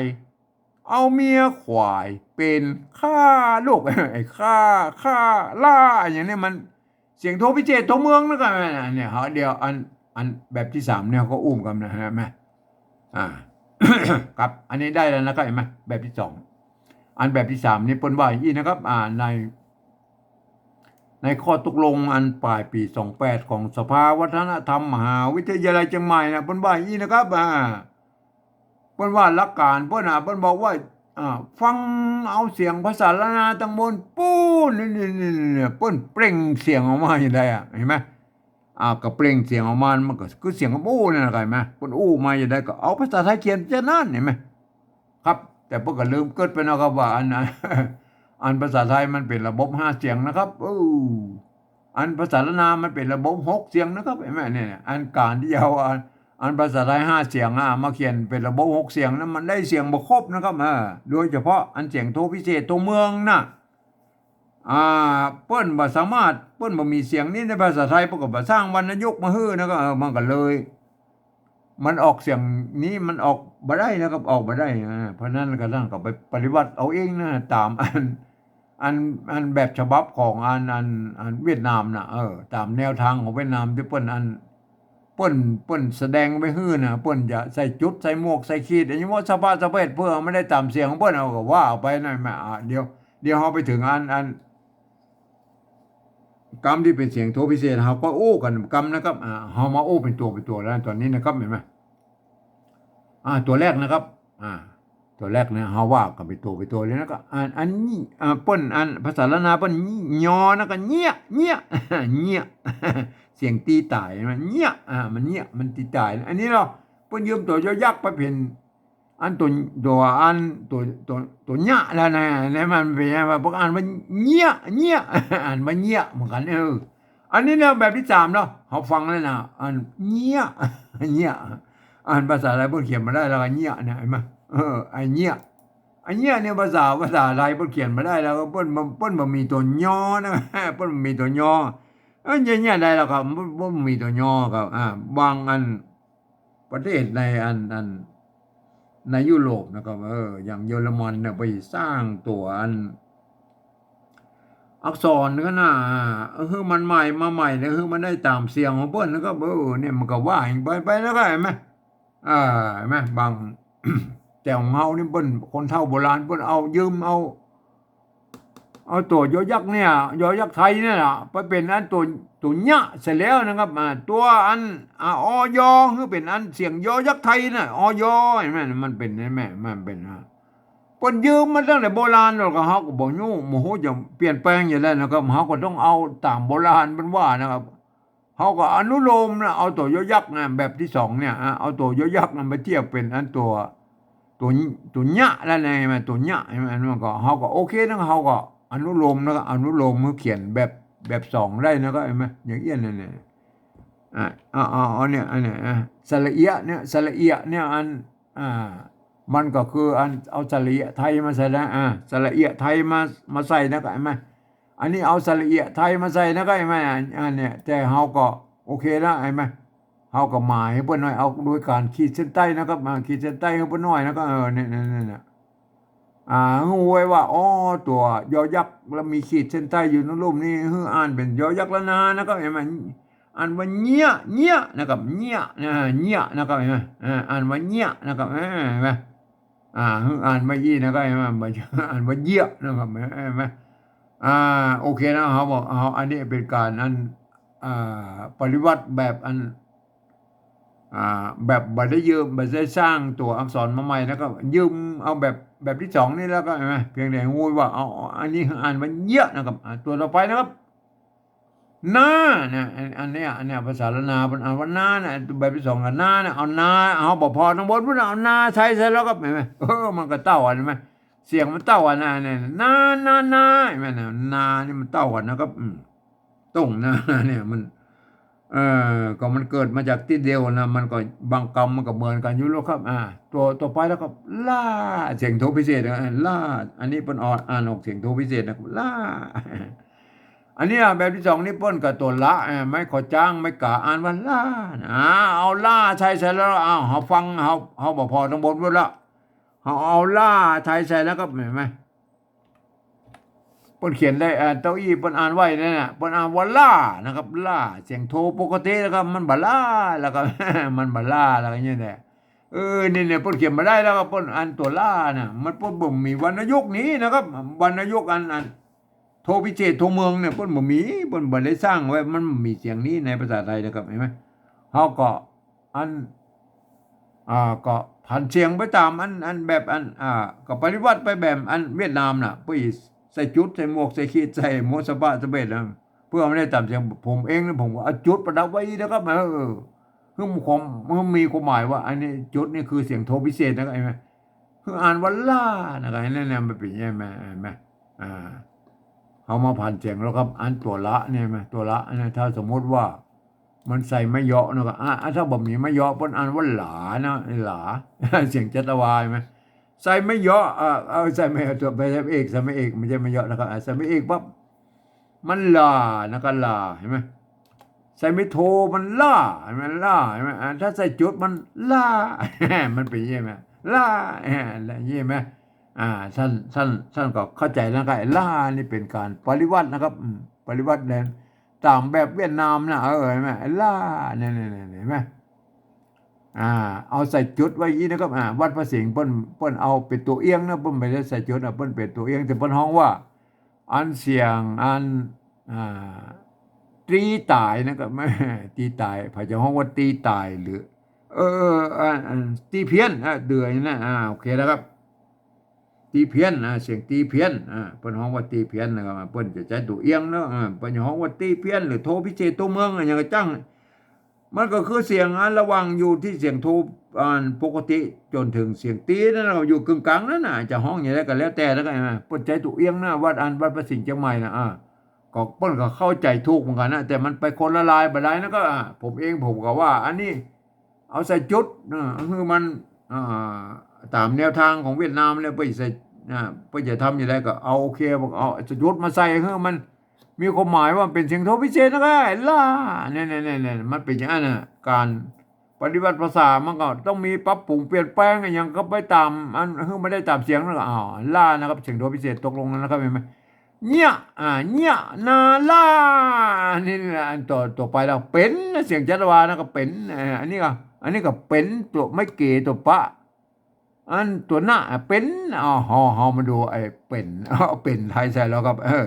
เอาเมียขวายเป๋นข้าลูก ไอ้ข้า ข้า ล่า อย่างนี้มันเสียงโทพิเศษโทเมืองนะครับ เนี่ย เฮาเดี๋ยวอัน อันแบบตี้สามเนี่ยก็อู้กั๋นนะ หันก่อ อ่า ครับ อันนี้ได้แล้วนะครับ หันก่อ แบบตี้สอง อันแบบตี้สามนี่เปิ้นว่าอย่างอี้นะครับ อ่า ใน ในข้อตกลงอันป๋ายปี๋สองแปดของสภาวัฒนธรรมมหาวิทยาลัยเจียงใหม่นะ เปิ้นว่าอย่างอี้นะครับ อ่า เปิ้นว่าหลักก๋านเปิ้นน่ะ เปิ้นบอกว่า อ่า ฟังเอาเสียงภาษาล้านนาตังบนปู๊น นี่ นี่ นี่ นี่ เปิ้นเปล่งเสียงออกมาอย่างใดอะ หันก่อ อ่า ก็เปล่งเสียงออกมา มันก็คือเสียงอู้นั่นน่ะ หันก่อ เปิ้นอู้มาอย่างใดก็เอาภาษาไทยเขียนจานั้น หันก่อ ครับ แต่เปิ้นก็ลืมเกิดไปเนาะครับว่าอัน อันภาษาไทยมันเป๋นระบบห้าเสียงนะครับ เออ อันภาษาล้านนามันเป๋นระบบหกเสียงนะครับ หันก่อ เนี่ย อันก๋านตี้เอาอัน อันภาษาไทยห้าเสียงอะ มาเขียนเป๋นระบบหกเสียงนะ มันได้เสียงบ่ครบนะครับ เออ โดยเฉพาะอันเสียงโทพิเศษโทเมืองน่ะ อ่า เปิ้นบ่สามารถ เปิ้นบ่มีเสียงนี้ในภาษาไทย เปิ้นก็บ่สร้างวรรณยุกต์มาหื้อนะ ก็ เออ มันก็เลย มันออกเสียงนี้มันออกบ่ได้นะครับ ออกบ่ได้ อ่า เพราะนั้นก็ต้านก็ไปปริวรรตเอาเองนะ ต๋ามอัน อัน อันแบบฉบับของอัน อัน อันเวียดนามน่ะ เออ ต๋ามแนวตางของเวียดนามตี้เปิ้นอัน เปิ้น เปิ้นแสดงไว้หื้อน่ะ เปิ้นจะใส่จุด ใส่หมวก ใส่ขีด อันนี้หมดสะพะสะเพ็ด เปื้อบ่ได้ต๋ามเสียงของเปิ้น เฮาก็ว่าไปนั่นแหม อ่ะ เดี๋ยว เดี๋ยวเฮาไปเถิงอัน อัน กำตี้เป๋นเสียงโทพิเศษ เฮาก็อู้กั๋นกำนะครับ อ่า เฮามาอู้เป๋นตั๋วเป๋นตั๋วแล้วต๋อนนี้นะครับ หันก่อ อ่า ตั๋วแรกนะครับ อ่า ตั๋วแรกเนี่ย เฮาว่ากั๋นเป๋นตั๋วเป๋นตั๋วเลยนะครับ อัน อันนี้ อ่า เปิ้น อัน ภาษาล้านนาเปิ้น ยอ นะก็ เยียะ เยียะ เยียะ เสียงตี๋ต๋าย มัน เยียะ อ่า มัน เยียะ มันตี๋ต๋าย อันนี้เนาะ เปิ้นยืมตั๋วยอยักษ์ไปเป๋น อันตั๋ว ตั๋ว อันตั๋ว ตั๋ว ตั๋วเยียะแล้วนะ เนี่ยมันเป๋นไงวะ พวกอ่านว่า เยียะ เยียะ อ่านว่า เยียะ เหมือนกั๋น เออ อันนี้เนี่ยแบบตี้สามเนาะ เฮาฟังแล้วนะ อัน เยียะ เยียะ อ่านภาษาไทยเปิ้นเขียนบ่ได้แล้วก็ เยียะ เนี่ย หันก่อ เออ ไอ้เยียะ ไอ้เยียะเนี่ยภาษา ภาษาไทยเปิ้นเขียนบ่ได้แล้ว ก็เปิ้น เปิ้นบ่มีตั๋วยอนะ เปิ้นบ่มีตั๋วยอ เออ เยียะ เยียะได้แล้วก็ เปิ้น เปิ้นบ่มีตั๋วยอก็ อ่า บางอัน ประเทศในอัน อัน ในยุโรปนะครับ เออ อย่างเยอรมันเนี่ยไปสร้างตั๋วอัน อักษรกั๋นนะ เออ หื้อมันใหม่มาใหม่เนี่ย หื้อมันได้ต๋ามเสียงของเปิ้นนะครับ เออ เนี่ยมันก็ว่าไป ไปแล้วก็หันก่อ อ่า หันก่อ บาง แต่ของเฮานี่เปิ้น คนเฒ่าโบราณเปิ้นเอา ยืมเอา เอาตั๋วยอยักษ์เนี่ย ยอยักษ์ไทยเนี่ยนะ ไปเป๋นอันตั๋ว ตั๋วเยียะเสียแล้วนะครับ อ่า ตั๋วอัน อ่า อย หื้อเป๋นอันเสียงยอยักษ์ไทยน่ะ อย หันก่อ มันเป๋น หันก่อ มันเป๋น อ่า เปิ้นยืมมาตั้งแต่โบราณแล้ว ก็เฮาก็บ่ฮู้ บ่ฮู้จะเปลี่ยนแปลงอย่างใดนะครับ เฮาก็ต้องเอาต๋ามโบราณเปิ้นว่านะครับ เฮาก็อนุโลมนะ เอาตั๋วยอยักษ์นะ แบบตี้สองเนี่ย อ่ะ เอาตั๋วยอยักษ์นะมาเทียบเป๋นอันตั๋ว ตั๋ว ตั๋วเยียะแล้วนะ หันก่อ ตั๋วเยียะ หันก่อ มันก็ เฮาก็โอเคนะ เฮาก็อนุโลมนะ อนุโลมหื้อเขียนแบบ แบบสองได้นะ ก็หันก่อ อย่างอี้นั่นแหละ อ่ะ เอา เอา เอาเนี่ย อันเนี้ย อ่ะ สระเอียะเนี่ย สระเอียะเนี่ย อัน อ่า มันก็คืออันเอาสระเอียะไทยมาใส่นะ อ่า สระเอียะไทยมา มาใส่นะ ก็หันก่อ อันนี้เอาสระเอียะไทยมาใส่นะ ก็หันก่อ อัน อันเนี้ย แต่เฮาก็โอเคนะ หันก่อ เฮาก็หมายหื้อเปิ้นหน่อย เอาโดยก๋านขีดเส้นใต้นะครับ มาขีดเส้นใต้หื้อเปิ้นหน่อยนะ ก็ เออ เนี่ย เนี่ย เนี่ย เนี่ย อ่า ฮู้ไว้ว่า อ๋อ ตั๋วยอยักษ์แล้วมีขีดเส้นใต้อยู่ในรูปนี้ หื้ออ่านเป๋นยอยักษ์ล้านนานะครับ หันก่อ อ่านว่า เยียะ เยียะ นะครับ เยียะ นะ เยียะ นะครับ หันก่อ อ่า อ่านว่า เยียะ นะครับ อ่า หันก่อ อ่า หื้ออ่านว่า อี้ นะครับ หันก่อ อ่านว่า เยียะ นะครับ หันก่อ อ่า โอเคนะ เฮาบอก เฮา อันนี้เป๋นก๋านอัน อ่า ปฏิวัติแบบอัน อ่า แบบบ่ได้ยืม บ่ได้สร้างตั๋วอักษรมาใหม่ แล้วก็ยืมเอาแบบ แบบตี้สองนี่ แล้วก็หันก่อ เพียงแต่ฮู้ว่า เอา เอา อันนี้อ่านว่า เยียะ นะครับ อ่า ตั๋วต่อไปนะครับ นา นะ อัน อันเนี้ย อันเนี้ย ภาษาล้านนาเปิ้นอ่านว่า นา นะ แบบตี้สองก็ นา นะ เอา นา เอาบ่ผ่อตางบนพุ้น เอา นา ใส่ ใส่แล้วก็ หันก่อ เออ มันก็เต้ากั๋น หันก่อ เสียงมันเต้ากั๋นนะ เนี่ย นา นา นา หันก่อ นา นี่มันเต้ากั๋นนะครับ อืม ตรงนา เนี่ยมัน เอ่อ ก็มันเกิดมาจากตี้เดียวนะ มันก็บางกำมันก็เหมือนกั๋นอยู่แล้วครับ อ่า ตั๋วต่อไปแล้วครับ ล่า เสียงโทพิเศษนะ ล่า อันนี้เปิ้นอ่าน อ่านออกเสียงโทพิเศษนะ ล่า อันนี้อ่ะ แบบตี้สองนี่เปิ้นก็ตั๋วละ อ่า ไม้ขอจ๊าง ไม้ก๋า อ่านว่า ล่า นะ อ่า เอา ล่า ใส่ ใส่แล้ว อ้าว เฮาฟัง เฮา เฮาบ่ผ่อตางบนพุ้นละ เฮาเอา ล่า ใส่ ใส่แล้วก็ หันก่อ เปิ้นเขียนได้ อ่า เต้าอี้เปิ้นอ่านไว้นั่นน่ะ เปิ้นอ่านว่า ล่า นะครับ ล่า เสียงโทปกติแล้วก็ มันบ่ล่า แล้วก็ มันบ่ล่า แล้วก็อย่างนี้แหละ เออ นี่เนี่ย เปิ้นเขียนบ่ได้แล้วก็ เปิ้นอ่านตั๋วล่าน่ะ มัน เปิ้นบ่มีวรรณยุกต์นี้นะครับ วรรณยุกต์อัน อัน โทพิเศษ โทเมืองเนี่ย เปิ้นบ่มี เปิ้นบ่ได้สร้างไว้ มันบ่มีเสียงนี้ในภาษาไทยนะครับ หันก่อ เฮาก็ อัน อ่า ก็ผันเสียงไปต๋ามอัน อันแบบอัน อ่า ก็ปฏิวัติไปแบบอันเวียดนามน่ะ เปื้อใส่จุด ใส่หมวก ใส่ขีด ใส่หมวกสะพะสะเพ็ดนะ เปื้อมันได้ต๋ามเสียง ผมเองนะ ผมก็เอาจุดประดับไว้นะครับ เออ คือมีความ คือมีความหมายว่า อันนี้จุดนี่คือเสียงโทพิเศษนะครับ หันก่อ คืออ่านว่า ล่า นะครับ หันก่อ เนี่ย มันเป๋นอย่างนี้ หันก่อ อ่า เฮามาผันเสียงแล้วครับ อันตั๋วละเนี่ย หันก่อ ตั๋วละเนี่ย ถ้าสมมุติว่า มันใส่ไม้เยาะนะครับ อ่า อ่า ถ้าบ่มีไม้เยาะ เปิ้นอ่านว่า หลา นะ หลา เสียงจัตวา หันก่อ ใส่ไม้เยาะ อ่า เอาใส่ไม้ ตั๋วไปใส่ไม้เอก ใส่ไม้เอก ไม่ใช่ไม้เยาะนะครับ อ่า ใส่ไม้เอกปั๊บ มัน หล่า นะครับ หล่า หันก่อ ใส่ไม้โท มัน ล่า หันก่อ ล่า หันก่อ อ่า ถ้าใส่จุด มัน ล่า มันเป๋นอย่างนี้ หันก่อ ล่า อ่า อย่างนี้ หันก่อ อ่า ต้าน ต้าน ต้านก็เข้าใจ๋แล้วก็ ไอ้ล่า นี่เป๋นก๋านปริวรรตนะครับ อืม ปริวรรตเนี่ย ต๋ามแบบเวียดนามนะ เออ หันก่อ ไอ้ล่า เนี่ย เนี่ย เนี่ย หันก่อ อ่า เอาใส่จุดไว้อย่างนี้นะครับ อ่า วัดพระสิงห์เปิ้น เปิ้นเอาเป๋นตั๋วเอี้ยงนะ เปิ้นบ่ได้ใส่จุดนะ เปิ้นเป๋นตั๋วเอี้ยง แต่เปิ้นฮ้องว่า อันเสียงอัน อ่า ตรีต๋ายนะครับ แม่ ตรีต๋าย ใผจะฮ้องว่าตรีต๋ายหรือ เออ เออ อัน อัน ตรีเพี้ยน อ่ะ เดือยนะ อ่า โอเคแล้วครับ ตรีเพี้ยน อ่า เสียงตรีเพี้ยน อ่า เปิ้นฮ้องว่าตรีเพี้ยนนะครับ เปิ้นจะใจ๊ตั๋วเอี้ยงเนาะ อ่า เปิ้นจะฮ้องว่าตรีเพี้ยน หรือโทพิเศษโทเมือง อะหยังก็จ้าง มันก็คือเสียงอันระหว่างอยู่ตี้เสียงโท อันปกติจ๋นเถิงเสียงตรีนั่นน่ะ อยู่กึ่งก๋างนั่นน่ะ จะฮ้องอย่างใดก็แล้วแต่แล้วกั๋นนะ เปิ้นใจ๊ตั๋วเอี้ยงนะ วัดอัน วัดพระสิงห์เจียงใหม่นะ อ่า ก็เปิ้นก็เข้าใจ๋ถูกเหมือนกั๋นนะ แต่มันไปคนละลายบ่ดายนะ ก็ อ่า ผมเองผมก็ว่า อันนี้ เอาใส่จุด เออ หื้อมัน อ่า ต๋ามแนวตางของเวียดนามแล้ว เปิ้นใส่ อ่า เปิ้นจะทำอย่างใดก็เอา โอเค เอาใส่จุดมาใส่ หื้อมันมีความหมายว่าเป๋นเสียงโทพิเศษนะ ก็ไอ้ล่า เนี่ย เนี่ย เนี่ย เนี่ย มันเป๋นอย่างนั้นน่ะ ก๋านปริวรรตภาษามันก็ต้องมีปรับปรุงเปลี่ยนแปลงอะหยังก็ไปต๋ามอัน หื้อมันได้ต๋ามเสียงนะ ก็ อ้าว ล่านะครับ เสียงโทพิเศษ ตกลงแล้วนะครับ หันก่อ เนี่ย อ่า เนี่ย นาล่า อันนี้แหละ อันต่อ ต่อไปแล้ว เป๋น เสียงจัตวานะก็เป๋น เอ่อ อันนี้ก็ อันนี้ก็เป๋น ตั๋วไม้เก๋ ตั๋วปะ อันตั๋วหน้า อ่ะ เป๋น อ้าว เฮา เฮามาดูไอ้เป๋น เอาเป๋นไทยใส่แล้วครับ เออ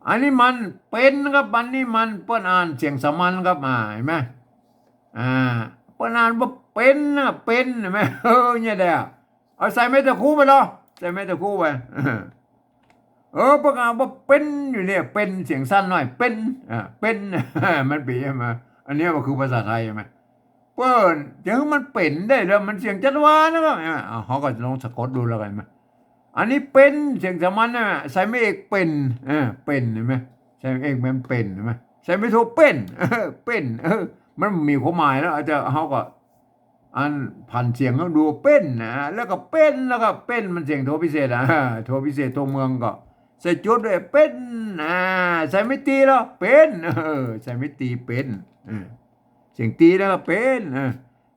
อันนี้มันเป๋นครับ อันนี้มัน เปิ้นอ่านเสียงสามัญครับ อ่า หันก่อ อ่า เปิ้นอ่านว่าเป๋นนะ เป๋น หันก่อ เออ เนี่ยแหละ เอาใส่ไม้ตะคุไปเหรอ ใส่ไม้ตะคุไป เออ เปิ้นอ่านว่าเป๋นอยู่เนี่ย เป๋น เสียงสั้นหน่อย เป๋น อ่า เป๋น มันเป๋นใช่ไหม อันเนี้ยมันคือภาษาไทยใช่ไหม เปิ้นจะหื้อมันเป๋นได้แล้ว มันเสียงจัตวานะครับ อ่า เฮาก็ลองสะกดดูแล้วกั๋น หันก่อ อันนี้เป๋น เสียงสามัญนะ ใส่ไม้เอกเป๋น เออ เป๋น หันก่อ ใส่ไม้เอกมันเป๋น หันก่อ ใส่ไม้โทเป๋น เออ เป๋น เออ มันมีความหมายแล้ว อาจจะ เฮาก็ อันผันเสียงเฮาดู เป๋น นะ แล้วก็เป๋น แล้วก็เป๋น มันเสียงโทพิเศษอะ โทพิเศษโทเมืองก็ ใส่จุดด้วย เป๋น อ่า ใส่ไม้ตรีแล้ว เป๋น เออ ใส่ไม้ตรี เป๋น เออ เสียงตรีแล้วก็เป๋น เออ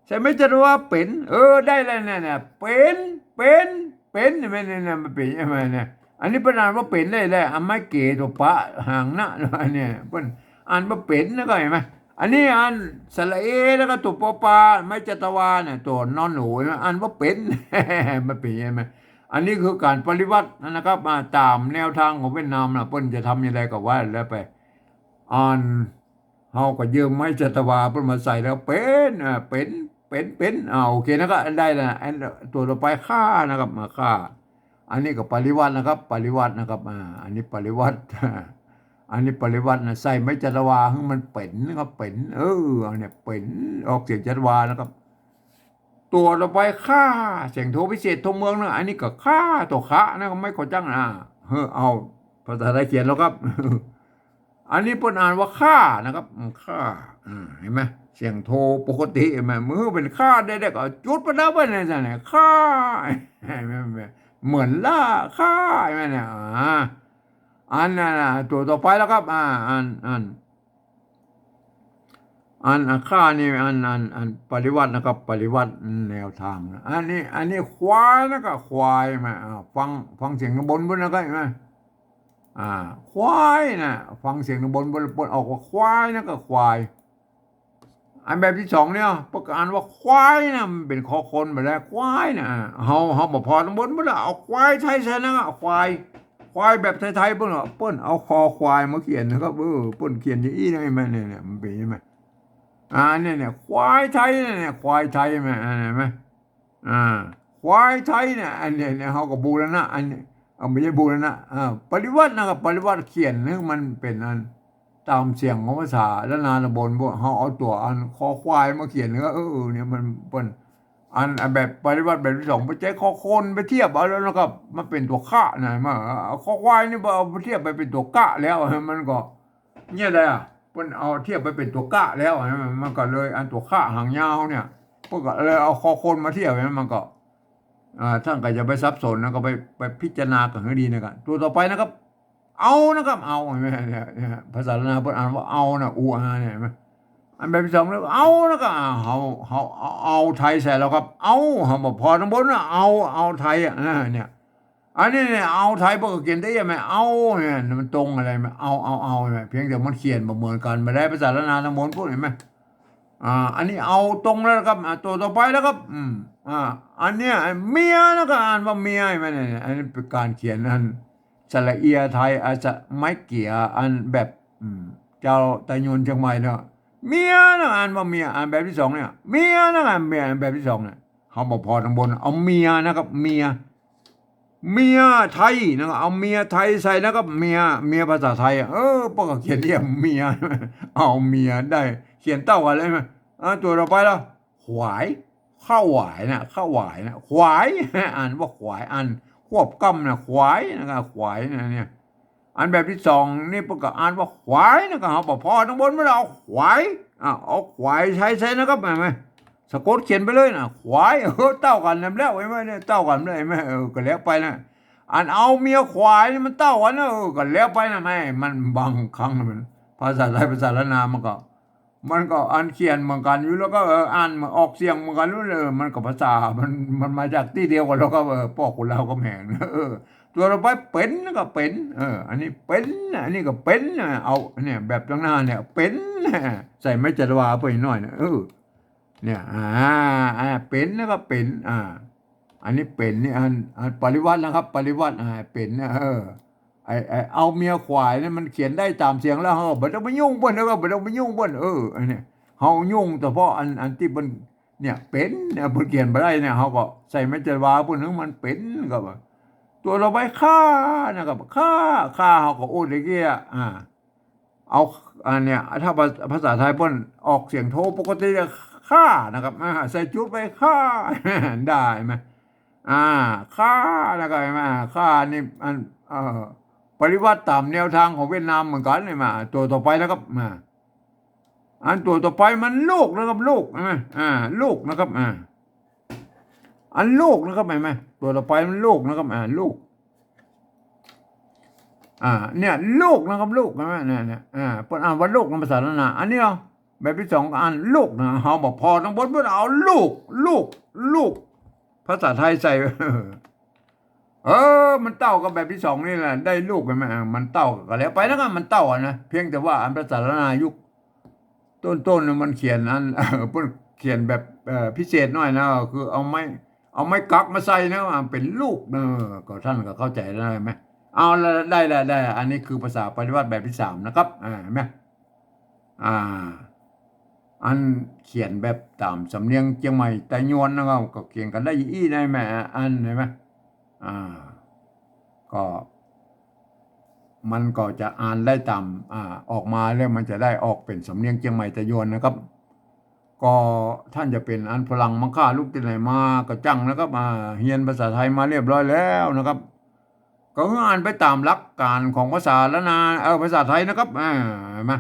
ใส่ไม้จัตวา เป๋น เออ ได้แล้วเนี่ย เนี่ย เป๋น เป๋น เป๋น หันก่อ เนี่ย เนี่ย มันเป๋นใช่ไหมเนี่ย อันนี้เปิ้นอ่านว่าเป๋นได้แหละ เอาไม้เก๋ตั๋วปะหางนะ อันเนี้ย เปิ้นอ่านว่าเป๋นนะ ก็หันก่อ อันนี้อันสระเอ แล้วก็ตั๋วปอปา ไม้จัตวาเนี่ย ตั๋วนอนหนูนะ อ่านว่าเป๋น มันเป๋นใช่ไหม อันนี้คือก๋านปริวรรตนะครับ อ่า ต๋ามแนวตางของเวียดนามนะ เปิ้นจะทำอย่างใดก็ว่าแล้วไป อัน เฮาก็ยืมไม้จัตวาเปิ้นมาใส่แล้วเป๋น อ่า เป๋น เป๋น เป๋น อ่า โอเคนะ ก็ได้แล้ว อันตั๋วต่อไป ข้า นะครับ มา ข้า อันนี้ก็ปริวรรตนะครับ ปริวรรตนะครับ อ่า อันนี้ปริวรรต อันนี้ปริวรรตนะ ใส่ไม้จัตวาหื้อมันเป๋นนะครับ เป๋น เออ อันเนี้ยเป๋น ออกเสียงจัตวานะครับ ตั๋วต่อไป ข้า เสียงโทพิเศษโทเมืองนะ อันนี้ก็ข้า ตั๋วขะนะ ก็ไม้ขอจั้งนะ เออ เอา ภาษาไทยเขียนแล้วครับ อันนี้เปิ้นอ่านว่าข้านะครับ อืม ข้า อ่า หันก่อ เสียงโทปกติ หันก่อ เมื่อเป๋นข้าได้ ได้ก็เอาจุดประดับไว้ในนั้นนะ ข้า หันก่อ เหมือนล่า ข้า หันก่อ เนี่ย อ่า อันนั้นนะ ตั๋วต่อไปแล้วครับ อ่า อัน อัน อัน อ่ะ ข้านี่ อัน อัน อันปริวรรตนะครับ ปริวรรตแนวตางนะ อันนี้ อันนี้ควายนะครับ ควาย หันก่อ อ่า ฟัง ฟังเสียงข้างบนปุ้นนะครับ หันก่อ อ่า ควายนะ ฟังเสียงข้างบนปุ้น เปิ้นออกว่าควายนะ ก็ควาย อันแบบตี้สองเนี่ย เปิ้นก็อ่านว่าควายนะ มันเป๋นคอคนไปแล้ว ควายนะ อ่า เฮา เฮาบ่ผ่อข้างบนปุ้นละ เอาควายไทยใส่นะ ควาย ควายแบบไทยๆ เปิ้นอะ เปิ้นเอาคอควายมาเขียนนะครับ เออ เปิ้นเขียนอย่างอี้นะ หันก่อ เนี่ย เนี่ย มันเป๋นใช่ไหม อ่า เนี่ย เนี่ย ควายไทยเนี่ย เนี่ย ควายไทย หันก่อ อ่า หันก่อ อ่า ควายไทยเนี่ย อันเนี้ย เนี่ย เฮาก็บูรณะ อันเนี้ย เอา ไม่ใช่บูรณะ อ่า ปริวรรตนะครับ ปริวรรตเขียนหื้อมันเป๋นอัน ต๋ามเสียงของภาษาล้านนาต๋ำบล พวกเฮาเอาตั๋วอันคอควายมาเขียนก็ เออ เนี่ย มันเปิ้น อัน อันแบบปริวรรตแบบตี้สอง ไปใจ๊คอคนไปเทียบเอาแล้วนะครับ มันเป๋นตั๋วขะนะ มา เอาคอควายนี่ไปเอาไปเทียบไปเป๋นตั๋วกะแล้ว มันก็ เนี่ยแหละ เปิ้นเอาเทียบไปเป๋นตั๋วกะแล้ว มันก็เลยอันตั๋วขะหางยาวเนี่ย เปิ้นก็เลยเอาคอคนมาเทียบ มันก็ อ่า ต้านก็อย่าไปสับสนนะ ก็ไป ไปพิจารณากั๋นหื้อดีนะครับ ตั๋วต่อไปนะครับ เอานะครับ เอา หันก่อ เนี่ย เนี่ย ภาษาล้านนาเปิ้นอ่านว่าเอานะ อูอา เนี่ย หันก่อ อันแบบตี้สองเนี่ย เอา แล้วก็ อ่า เฮา เฮา เอา เอาไทยใส่แล้วครับ เอา เฮาบ่ผ่อตังบนนะ เอา เอาไทยอะ อ่า เนี่ย อันนี้เนี่ย เอาไทย เปิ้นก็เขียนได้ไหม เอา เนี่ย มันตรงอะไรไหม เอา เอา เอา เนี่ย เพียงแต่มันเขียนบ่เหมือนกั๋น บ่ได้ภาษาล้านนาตังบนพูด หันก่อ อ่า อันนี้เอาตรงแล้วครับ อ่า ตั๋วต่อไปแล้วครับ อืม อ่า อันเนี้ย เมียนะ ก็อ่านว่าเมีย หันก่อ เนี่ย อันนี้เป๋นก๋านเขียนอันสระเอียไทย อาจจะไม่เกี่ยวอันแบบ อืม เจ้าไตยวนเจียงใหม่เนาะ เมียนะ อ่านว่าเมีย อันแบบตี้สองเนี่ย เมียนะ อันเมีย อันแบบตี้สองเนี่ย เฮาบ่ผ่อตังบน เอาเมียนะครับ เมีย เมียไทยนะครับ เอาเมียไทยใส่นะครับ เมีย เมียภาษาไทยอะ เออ เปิ้นก็เขียนเอียเมีย เอาเมียได้ เขียนเต้ากั๋นเลยไหม อ่า ตั๋วต่อไปแล้ว ขวาย ข้าวหวายนะ ข้าวหวายนะ ขวาย อ่านว่าขวาย อ่านควบกล้ำนะ ขวายนะครับ ขวายนะเนี่ย อันแบบตี้สองนี่เปิ้นก็อ่านว่าขวายนะ ก็เฮาบ่ผ่อตังบน มันเอาขวาย อ่ะ เอาขวายไทยใส่นะครับ หันก่อ สะกดเขียนไปเลยนะ ขวาย เออ เต้ากั๋นแล้ว หันก่อ เนี่ย เต้ากั๋นแล้ว หันก่อ เออ ก็แล้วไปนะ อันเอาเมียขวายนี่มันเต้ากั๋นนะ เออ ก็แล้วไปนะ แม่ มันบางครั้งมัน ภาษาไทย ภาษาล้านนามันก็ มันก็อันเขียนเหมือนกั๋นอยู่ แล้วก็ เออ อ่านออกเสียงเหมือนกั๋นอยู่ เออ มันก็ภาษา มัน มันมาจากตี้เดียวกั๋น แล้วก็ เออ ป้อคนลาวก็แหมง เออ ตั๋วต่อไป เป๋น ก็เป๋น เออ อันนี้เป๋นนะ อันนี้ก็เป๋นนะ เอา เนี่ย แบบตังหน้าเนี่ย เป๋นนะ ใส่ไม้จัตวาไปหน่อยนะ เออ เนี่ย อ่า อ่า เป๋นนะ ก็เป๋น อ่า อันนี้เป๋นนี่ อัน อันปริวรรตนะครับ ปริวรรต อ่า เป๋นนะ เออ ไอ้ ไอ้เอาเมียขวายเนี่ย มันเขียนได้ต๋ามเสียงแล้ว เฮาบ่ต้องไปยุ่งเปิ้น แล้วก็บ่ต้องไปยุ่งเปิ้น เออ อันเนี้ย เฮายุ่งเฉพาะอัน อันตี้เปิ้น เนี่ย เป๋น เนี่ย เปิ้นเขียนบ่ได้เนี่ย เฮาก็ใส่ไม้จัตวาเปิ้น หันก่อ มันเป๋น ก็ว่า ตั๋วต่อไป ข้า นะครับ ข้า ข้า เฮาก็อู้ตะกี้อะ อ่า เอา อันเนี้ย ถ้าภา ภาษาไทยเปิ้นออกเสียงโทปกติอะ ข้า นะครับ อ่า ใส่จุดไป ข้า ได้ไหม อ่า ข้า นะครับ หันก่อ อ่า ข้านี่ อัน เอ่อ ปริวรรตต๋ามแนวทางของเวียดนามเหมือนกั๋น หันก่อ ตั๋วต่อไปนะครับ อ่า อันตั๋วต่อไปมันลูกนะครับ ลูก หันก่อ อ่า ลูกนะครับ อ่า อันลูกนะครับ หันก่อ ตั๋วต่อไปมันลูกนะครับ อ่า ลูก อ่า เนี่ย ลูกนะครับ ลูก หันก่อ เนี่ย เนี่ย อ่า เปิ้นอ่านว่าลูกในภาษาล้านนา อันนี้เนาะ แบบตี้สองก็อ่านลูกนะ เฮาบ่ผ่อตังบน เปิ้นเอาลูก ลูก ลูก ภาษาไทยใส่ เออ มันเต้ากับแบบตี้สองนี่แหละ ได้ลูก หันก่อ อ่า มันเต้าก็แล้วไปนะครับ มันเต้าอะนะ เพียงแต่ว่าอันภาษาล้านนายุค ต้นๆ น่ะมันเขียนอัน เปิ้นเขียนแบบ เอ่อ พิเศษหน่อยนะ คือเอาไม้ เอาไม้กักมาใส่นะ ว่าเป๋นลูก เออ ก็ท่านก็เข้าใจ๋แล้ว หันก่อ เอาละ ได้ละ ได้ละ อันนี้คือภาษาปริวรรตแบบตี้สามนะครับ อ่า หันก่อ อ่า อันเขียนแบบต๋ามสำเนียงเจียงใหม่ไตยวนนะครับ ก็เขียนกั๋นได้อี้ได้แม่ อัน หันก่อ อ่า ก็ มันก็จะอ่านได้ต๋าม อ่า ออกมาแล้วมันจะได้ออกเป๋นสำเนียงเจียงใหม่ไตยวนนะครับ ก็ท่านจะเป๋นอันฝรั่งมังค่าลุกตี้ไหนมาก็จั้งนะครับ อ่า เฮียนภาษาไทยมาเรียบร้อยแล้วนะครับ ก็คืออ่านไปต๋ามหลักก๋านของภาษาล้านนา เออ ภาษาไทยนะครับ อ่า หันก่อ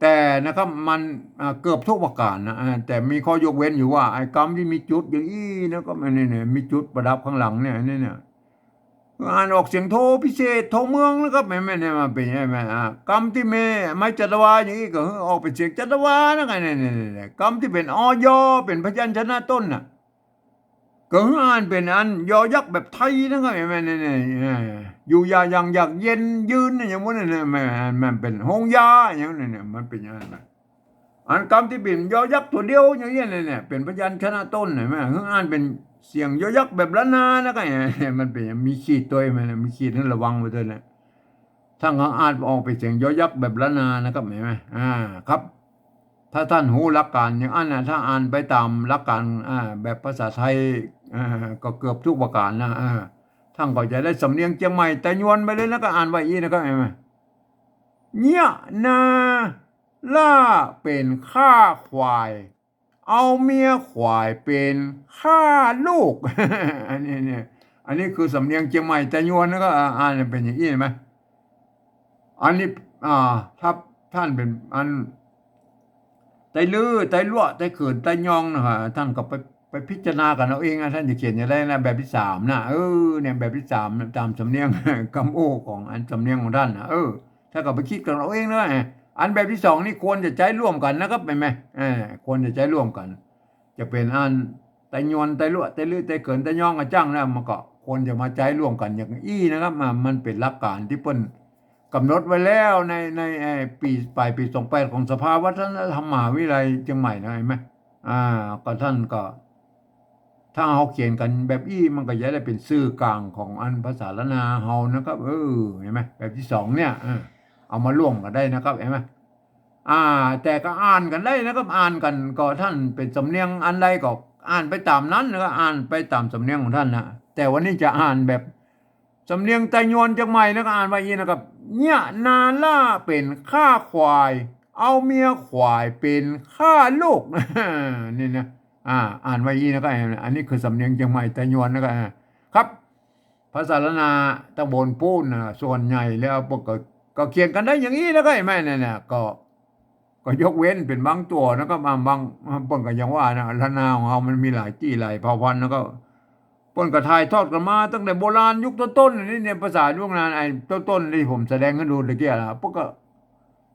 แต่นะครับ มัน อ่า เกือบทุกประก๋านนะ อ่า แต่มีข้อยกเว้นอยู่ว่า ไอ้กำตี้มีจุดอย่างอี้นะครับ อันนี้เนี่ย มีจุดประดับข้างหลังเนี่ย อันนี้เนี่ย อ่านออกเสียงโทพิเศษ โทเมืองนะครับ แม่น แม่น เนี่ย มันเป๋นไง แม่น อ่า กำตี้แม่ ไม้จัตวาอย่างอี้ก็ออกเป๋นเสียงจัตวานะครับ เนี่ย เนี่ย เนี่ย กำตี้เป๋น อ ยอ เป๋นพยัญชนะต้นน่ะ ก็อ่านเป๋นอันยอยักษ์แบบไทยนะครับ แม่น เนี่ย เนี่ย เนี่ย อยู่ยาอย่างอยากเย็นยืนเนี่ย อย่างพวกนั้นเนี่ย แม่น มันเป๋นฮงยาอย่างนั้นเนี่ย มันเป๋นอย่างนั้นนะ อันกำตี้เป๋นยอยักษ์ตั๋วเดียวอย่างเงี้ยเนี่ย เนี่ย เป๋นพยัญชนะต้น หันก่อ คืออ่านเป๋นเสียงยอยักษ์แบบล้านนานะครับ มันเป๋นมีขีดตวย มันมีขีด หันระวังไว้ตวยนะ ถ้าเขาอ่านออกเป๋นเสียงยอยักษ์แบบล้านนานะครับ หันก่อ อ่า ครับ ถ้าท่านฮู้หลักก๋านอย่างอั้นนะ ถ้าอ่านไปต๋ามหลักก๋าน อ่า แบบภาษาไทย อ่า ก็เกือบทุกประก๋านนะ อ่า ท่านก็จะได้สำเนียงเจียงใหม่ไตยวนไปเลย แล้วก็อ่านไว้อี้นะครับ หันก่อ เยียะนา ล่าเป๋นข้าขวาย เอาเมียขวายเป๋นข้าลูก อันนี้เนี่ย อันนี้คือสำเนียงเจียงใหม่ไตยวนนะครับ อ่า อ่านเป๋นอย่างอี้ หันก่อ อันนี้ อ่า ถ้าท่านเป๋นอัน ไตลื้อ ไตลัวะ ไตเขิน ไตยองนะครับ ท่านก็ไป ไปพิจารณากั๋นเอาเองนะ ท่านจะเขียนอย่างไรนะ แบบตี้สามนะ เออ เนี่ย แบบตี้สามนะ ต๋ามสำเนียง กำโอ้ของอันสำเนียงของท่านนะ เออ ท่านก็ไปกึ๊ดกั๋นเอาเองนะ อันแบบตี้สองนี่ควรจะใจ๊ร่วมกั๋นนะครับ หันก่อ เออ ควรจะใจ๊ร่วมกั๋น จะเป๋นอันไตยวน ไตลัว ไตลื้อ ไตเขิน ไตย้อง อะจ้างนะ มันก็ควรจะมาใจ๊ร่วมกั๋นอย่างอี้นะครับ อ่า มันเป๋นหลักก๋านตี้เปิ้นก๋ำหนดไว้แล้วใน ใน เอ่อ ปี๋ ป๋ายปี๋สองแปดของสภาวัฒนธรรมมหาวิทยาลัยเจียงใหม่นะ หันก่อ อ่า ก็ต้านก็ ถ้าเฮาเขียนกั๋นแบบอี้ มันก็จะได้เป๋นสื่อกลางของอันภาษาล้านนาเฮานะครับ เออ หันก่อ แบบตี้สองเนี่ย เออ เอามาร่วมกั๋นได้นะครับ หันก่อ อ่า แต่ก็อ่านกั๋นได้นะครับ อ่านกั๋นก็ต้านเป๋นสำเนียงอันใดก็อ่านไปต๋ามนั้นนะครับ อ่านไปต๋ามสำเนียงของต้านนะ แต่วันนี้จะอ่านแบบสำเนียงไตยวนเจียงใหม่นะ ก็อ่านว่าอี้นะครับ เยียะนาล่าเป๋นข้าควาย เอาเมียควายเป๋นข้าลูก นี่นะ อ่า อ่านว่าอี้นะครับ อันนี้คือสำเนียงเจียงใหม่ไตยวนนะครับ อ่า ครับ ภาษาล้านนาตำบลปู๊นนะ ส่วนใหญ่แล้วเปิ้นก็ ก็เขียนกั๋นได้อย่างอี้นะครับ หันก่อ เนี่ย เนี่ย ก็ ก็ยกเว้นเป๋นบางตั๋วนะครับ บาง บาง เปิ้นก็ยังว่านะ ล้านนาของเฮามันมีหลายตี้หลายเผ่าพันธุ์นะครับ เปิ้นก็ถ่ายทอดกั๋นมาตั้งแต่โบราณยุคต้นๆ นี่เนี่ย ภาษายุคนั้น ไอ้ต้นๆ ตี้ผมแสดงหื้อดูตะกี้นะ เปิ้นก็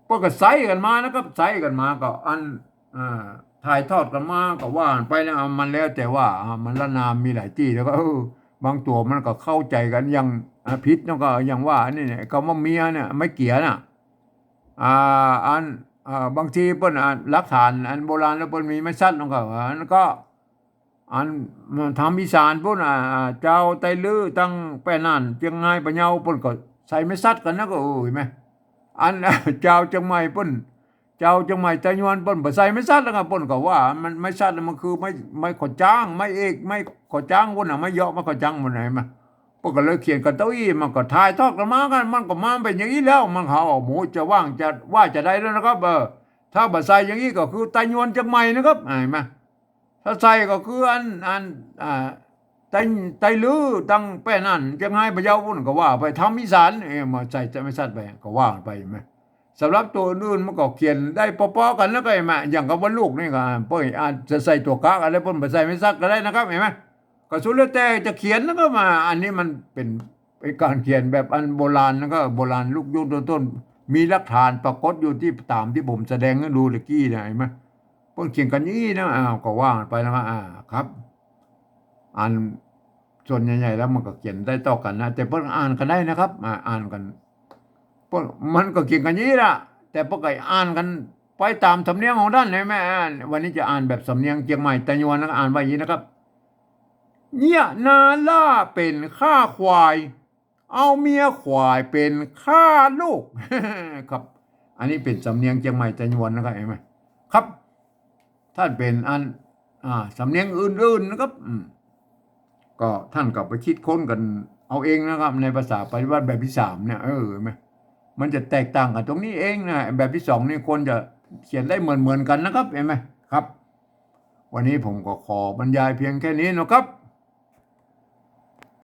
เปิ้นก็ใจ๊กั๋นมานะครับ ใจ๊กั๋นมาก็อัน อ่า ถ่ายทอดกั๋นมาก็ว่ากั๋นไปนะ มันแล้วแต่ว่า อ่า มันล้านนามีหลายตี้ แล้วก็ เออ บางตั๋วมันก็เข้าใจ๋กั๋นอย่าง อ่า ผิด แล้วก็อย่างว่าอันนี้เนี่ย คำว่าเมียเนี่ย ไม้เกียน่ะ อ่า อัน อ่า บางทีเปิ้น อ่า หลักฐานอันโบราณแล้วเปิ้นมีไม้สัด แล้วก็ อันก็ อัน ต๋ามอีสานปู๊น อ่า อ่า จาวไตลื้อตังแป้น่าน เจียงฮาย ปะเยา เปิ้นก็ใส่ไม้สัดกั๋นนะ ก็ เออ หันก่อ อัน จาวเจียงใหม่เปิ้น จาวเจียงใหม่ไตยวนเปิ้นบ่ใส่ไม้สัดแล้วก็ เปิ้นก็ว่ามัน ไม้สัดมันคือไม้ ไม้ข้อจ๊าง ไม้เอก ไม้ข้อจ๊างปู๊นน่ะ ไม้เยาะ ไม้ข้อจ๊างปู๊นน่ะ หันก่อ เปิ้นก็เลยเขียนกั๋นเต้าอี้ มันก็ถ่ายทอดกั๋นมากั๋น มันก็มาเป๋นอย่างอี้แล้ว มันเขาเอาหมู่จะว่างจะว่าจะใดแล้วนะครับ เออ ถ้าบ่ใส่อย่างอี้ก็คือไตยวนเจียงใหม่นะครับ หันก่อ ถ้าใส่ก็คืออัน อัน อ่า ไต ไตลื้อตังแป้น่าน เจียงฮาย ปะเยาปู๊นก็ว่าไป ต๋ามอีสาน เอ้ย มาใส่ไม้สัดไป ก็ว่าไป หันก่อ สำหรับตั๋วอื่นๆ มันก็เขียนได้ปอๆ กั๋นแล้วก็ หันก่อ อย่างกับว่าลูกนี่ก็ เปิ้นอาจจะใส่ตั๋วกะกั๋นแล้ว เปิ้นบ่ใส่ไม้สัดก็ได้นะครับ หันก่อ ก็สุดแล้วแต่จะเขียนนะครับ อันนี้มันเป๋น เป๋นก๋านเขียนแบบอันโบราณ แล้วก็โบราณยุคต้นๆ มีหลักฐานปรากฏอยู่ตี้ต๋ามตี้ผมแสดงหื้อดูตะกี้นะ หันก่อ เปิ้นเขียนกั๋นอย่างอี้นะ อ้าว ก็ว่ากั๋นไปนะครับ อ่า ครับ อันส่วนใหญ่ๆ แล้วมันก็เขียนได้เต้ากั๋นนะ แต่เปิ้นอ่านกั๋นได้นะครับ อ่า อ่านกั๋น เปิ้น มันก็เขียนกั๋นอย่างอี้ละ แต่เปิ้นก็อ่านกั๋นไปต๋ามสำเนียงของต้าน หันก่อ อ่า วันนี้จะอ่านแบบสำเนียงเจียงใหม่ไตยวนนะ อ่านว่าอย่างอี้นะครับ เยียะนาล่าเป๋นข้าควาย เอาเมียควายเป๋นข้าลูก ครับ อันนี้เป๋นสำเนียงเจียงใหม่ไตยวนนะครับ หันก่อ ครับ ถ้าเป๋นอัน อ่า สำเนียงอื่นๆ นะครับ อืม ก็ต้านก็ไปคิดค้นกั๋นเอาเองนะครับ ในภาษาปฏิวัติแบบตี้สามเนี่ย เออ หันก่อ มันจะแตกต่างกั๋นตรงนี้เองนะ แบบตี้สองนี่ควรจะเขียนได้เหมือนๆ กั๋นนะครับ หันก่อ ครับ วันนี้ผมก็ขอบรรยายเพียงแค่นี้นะครับ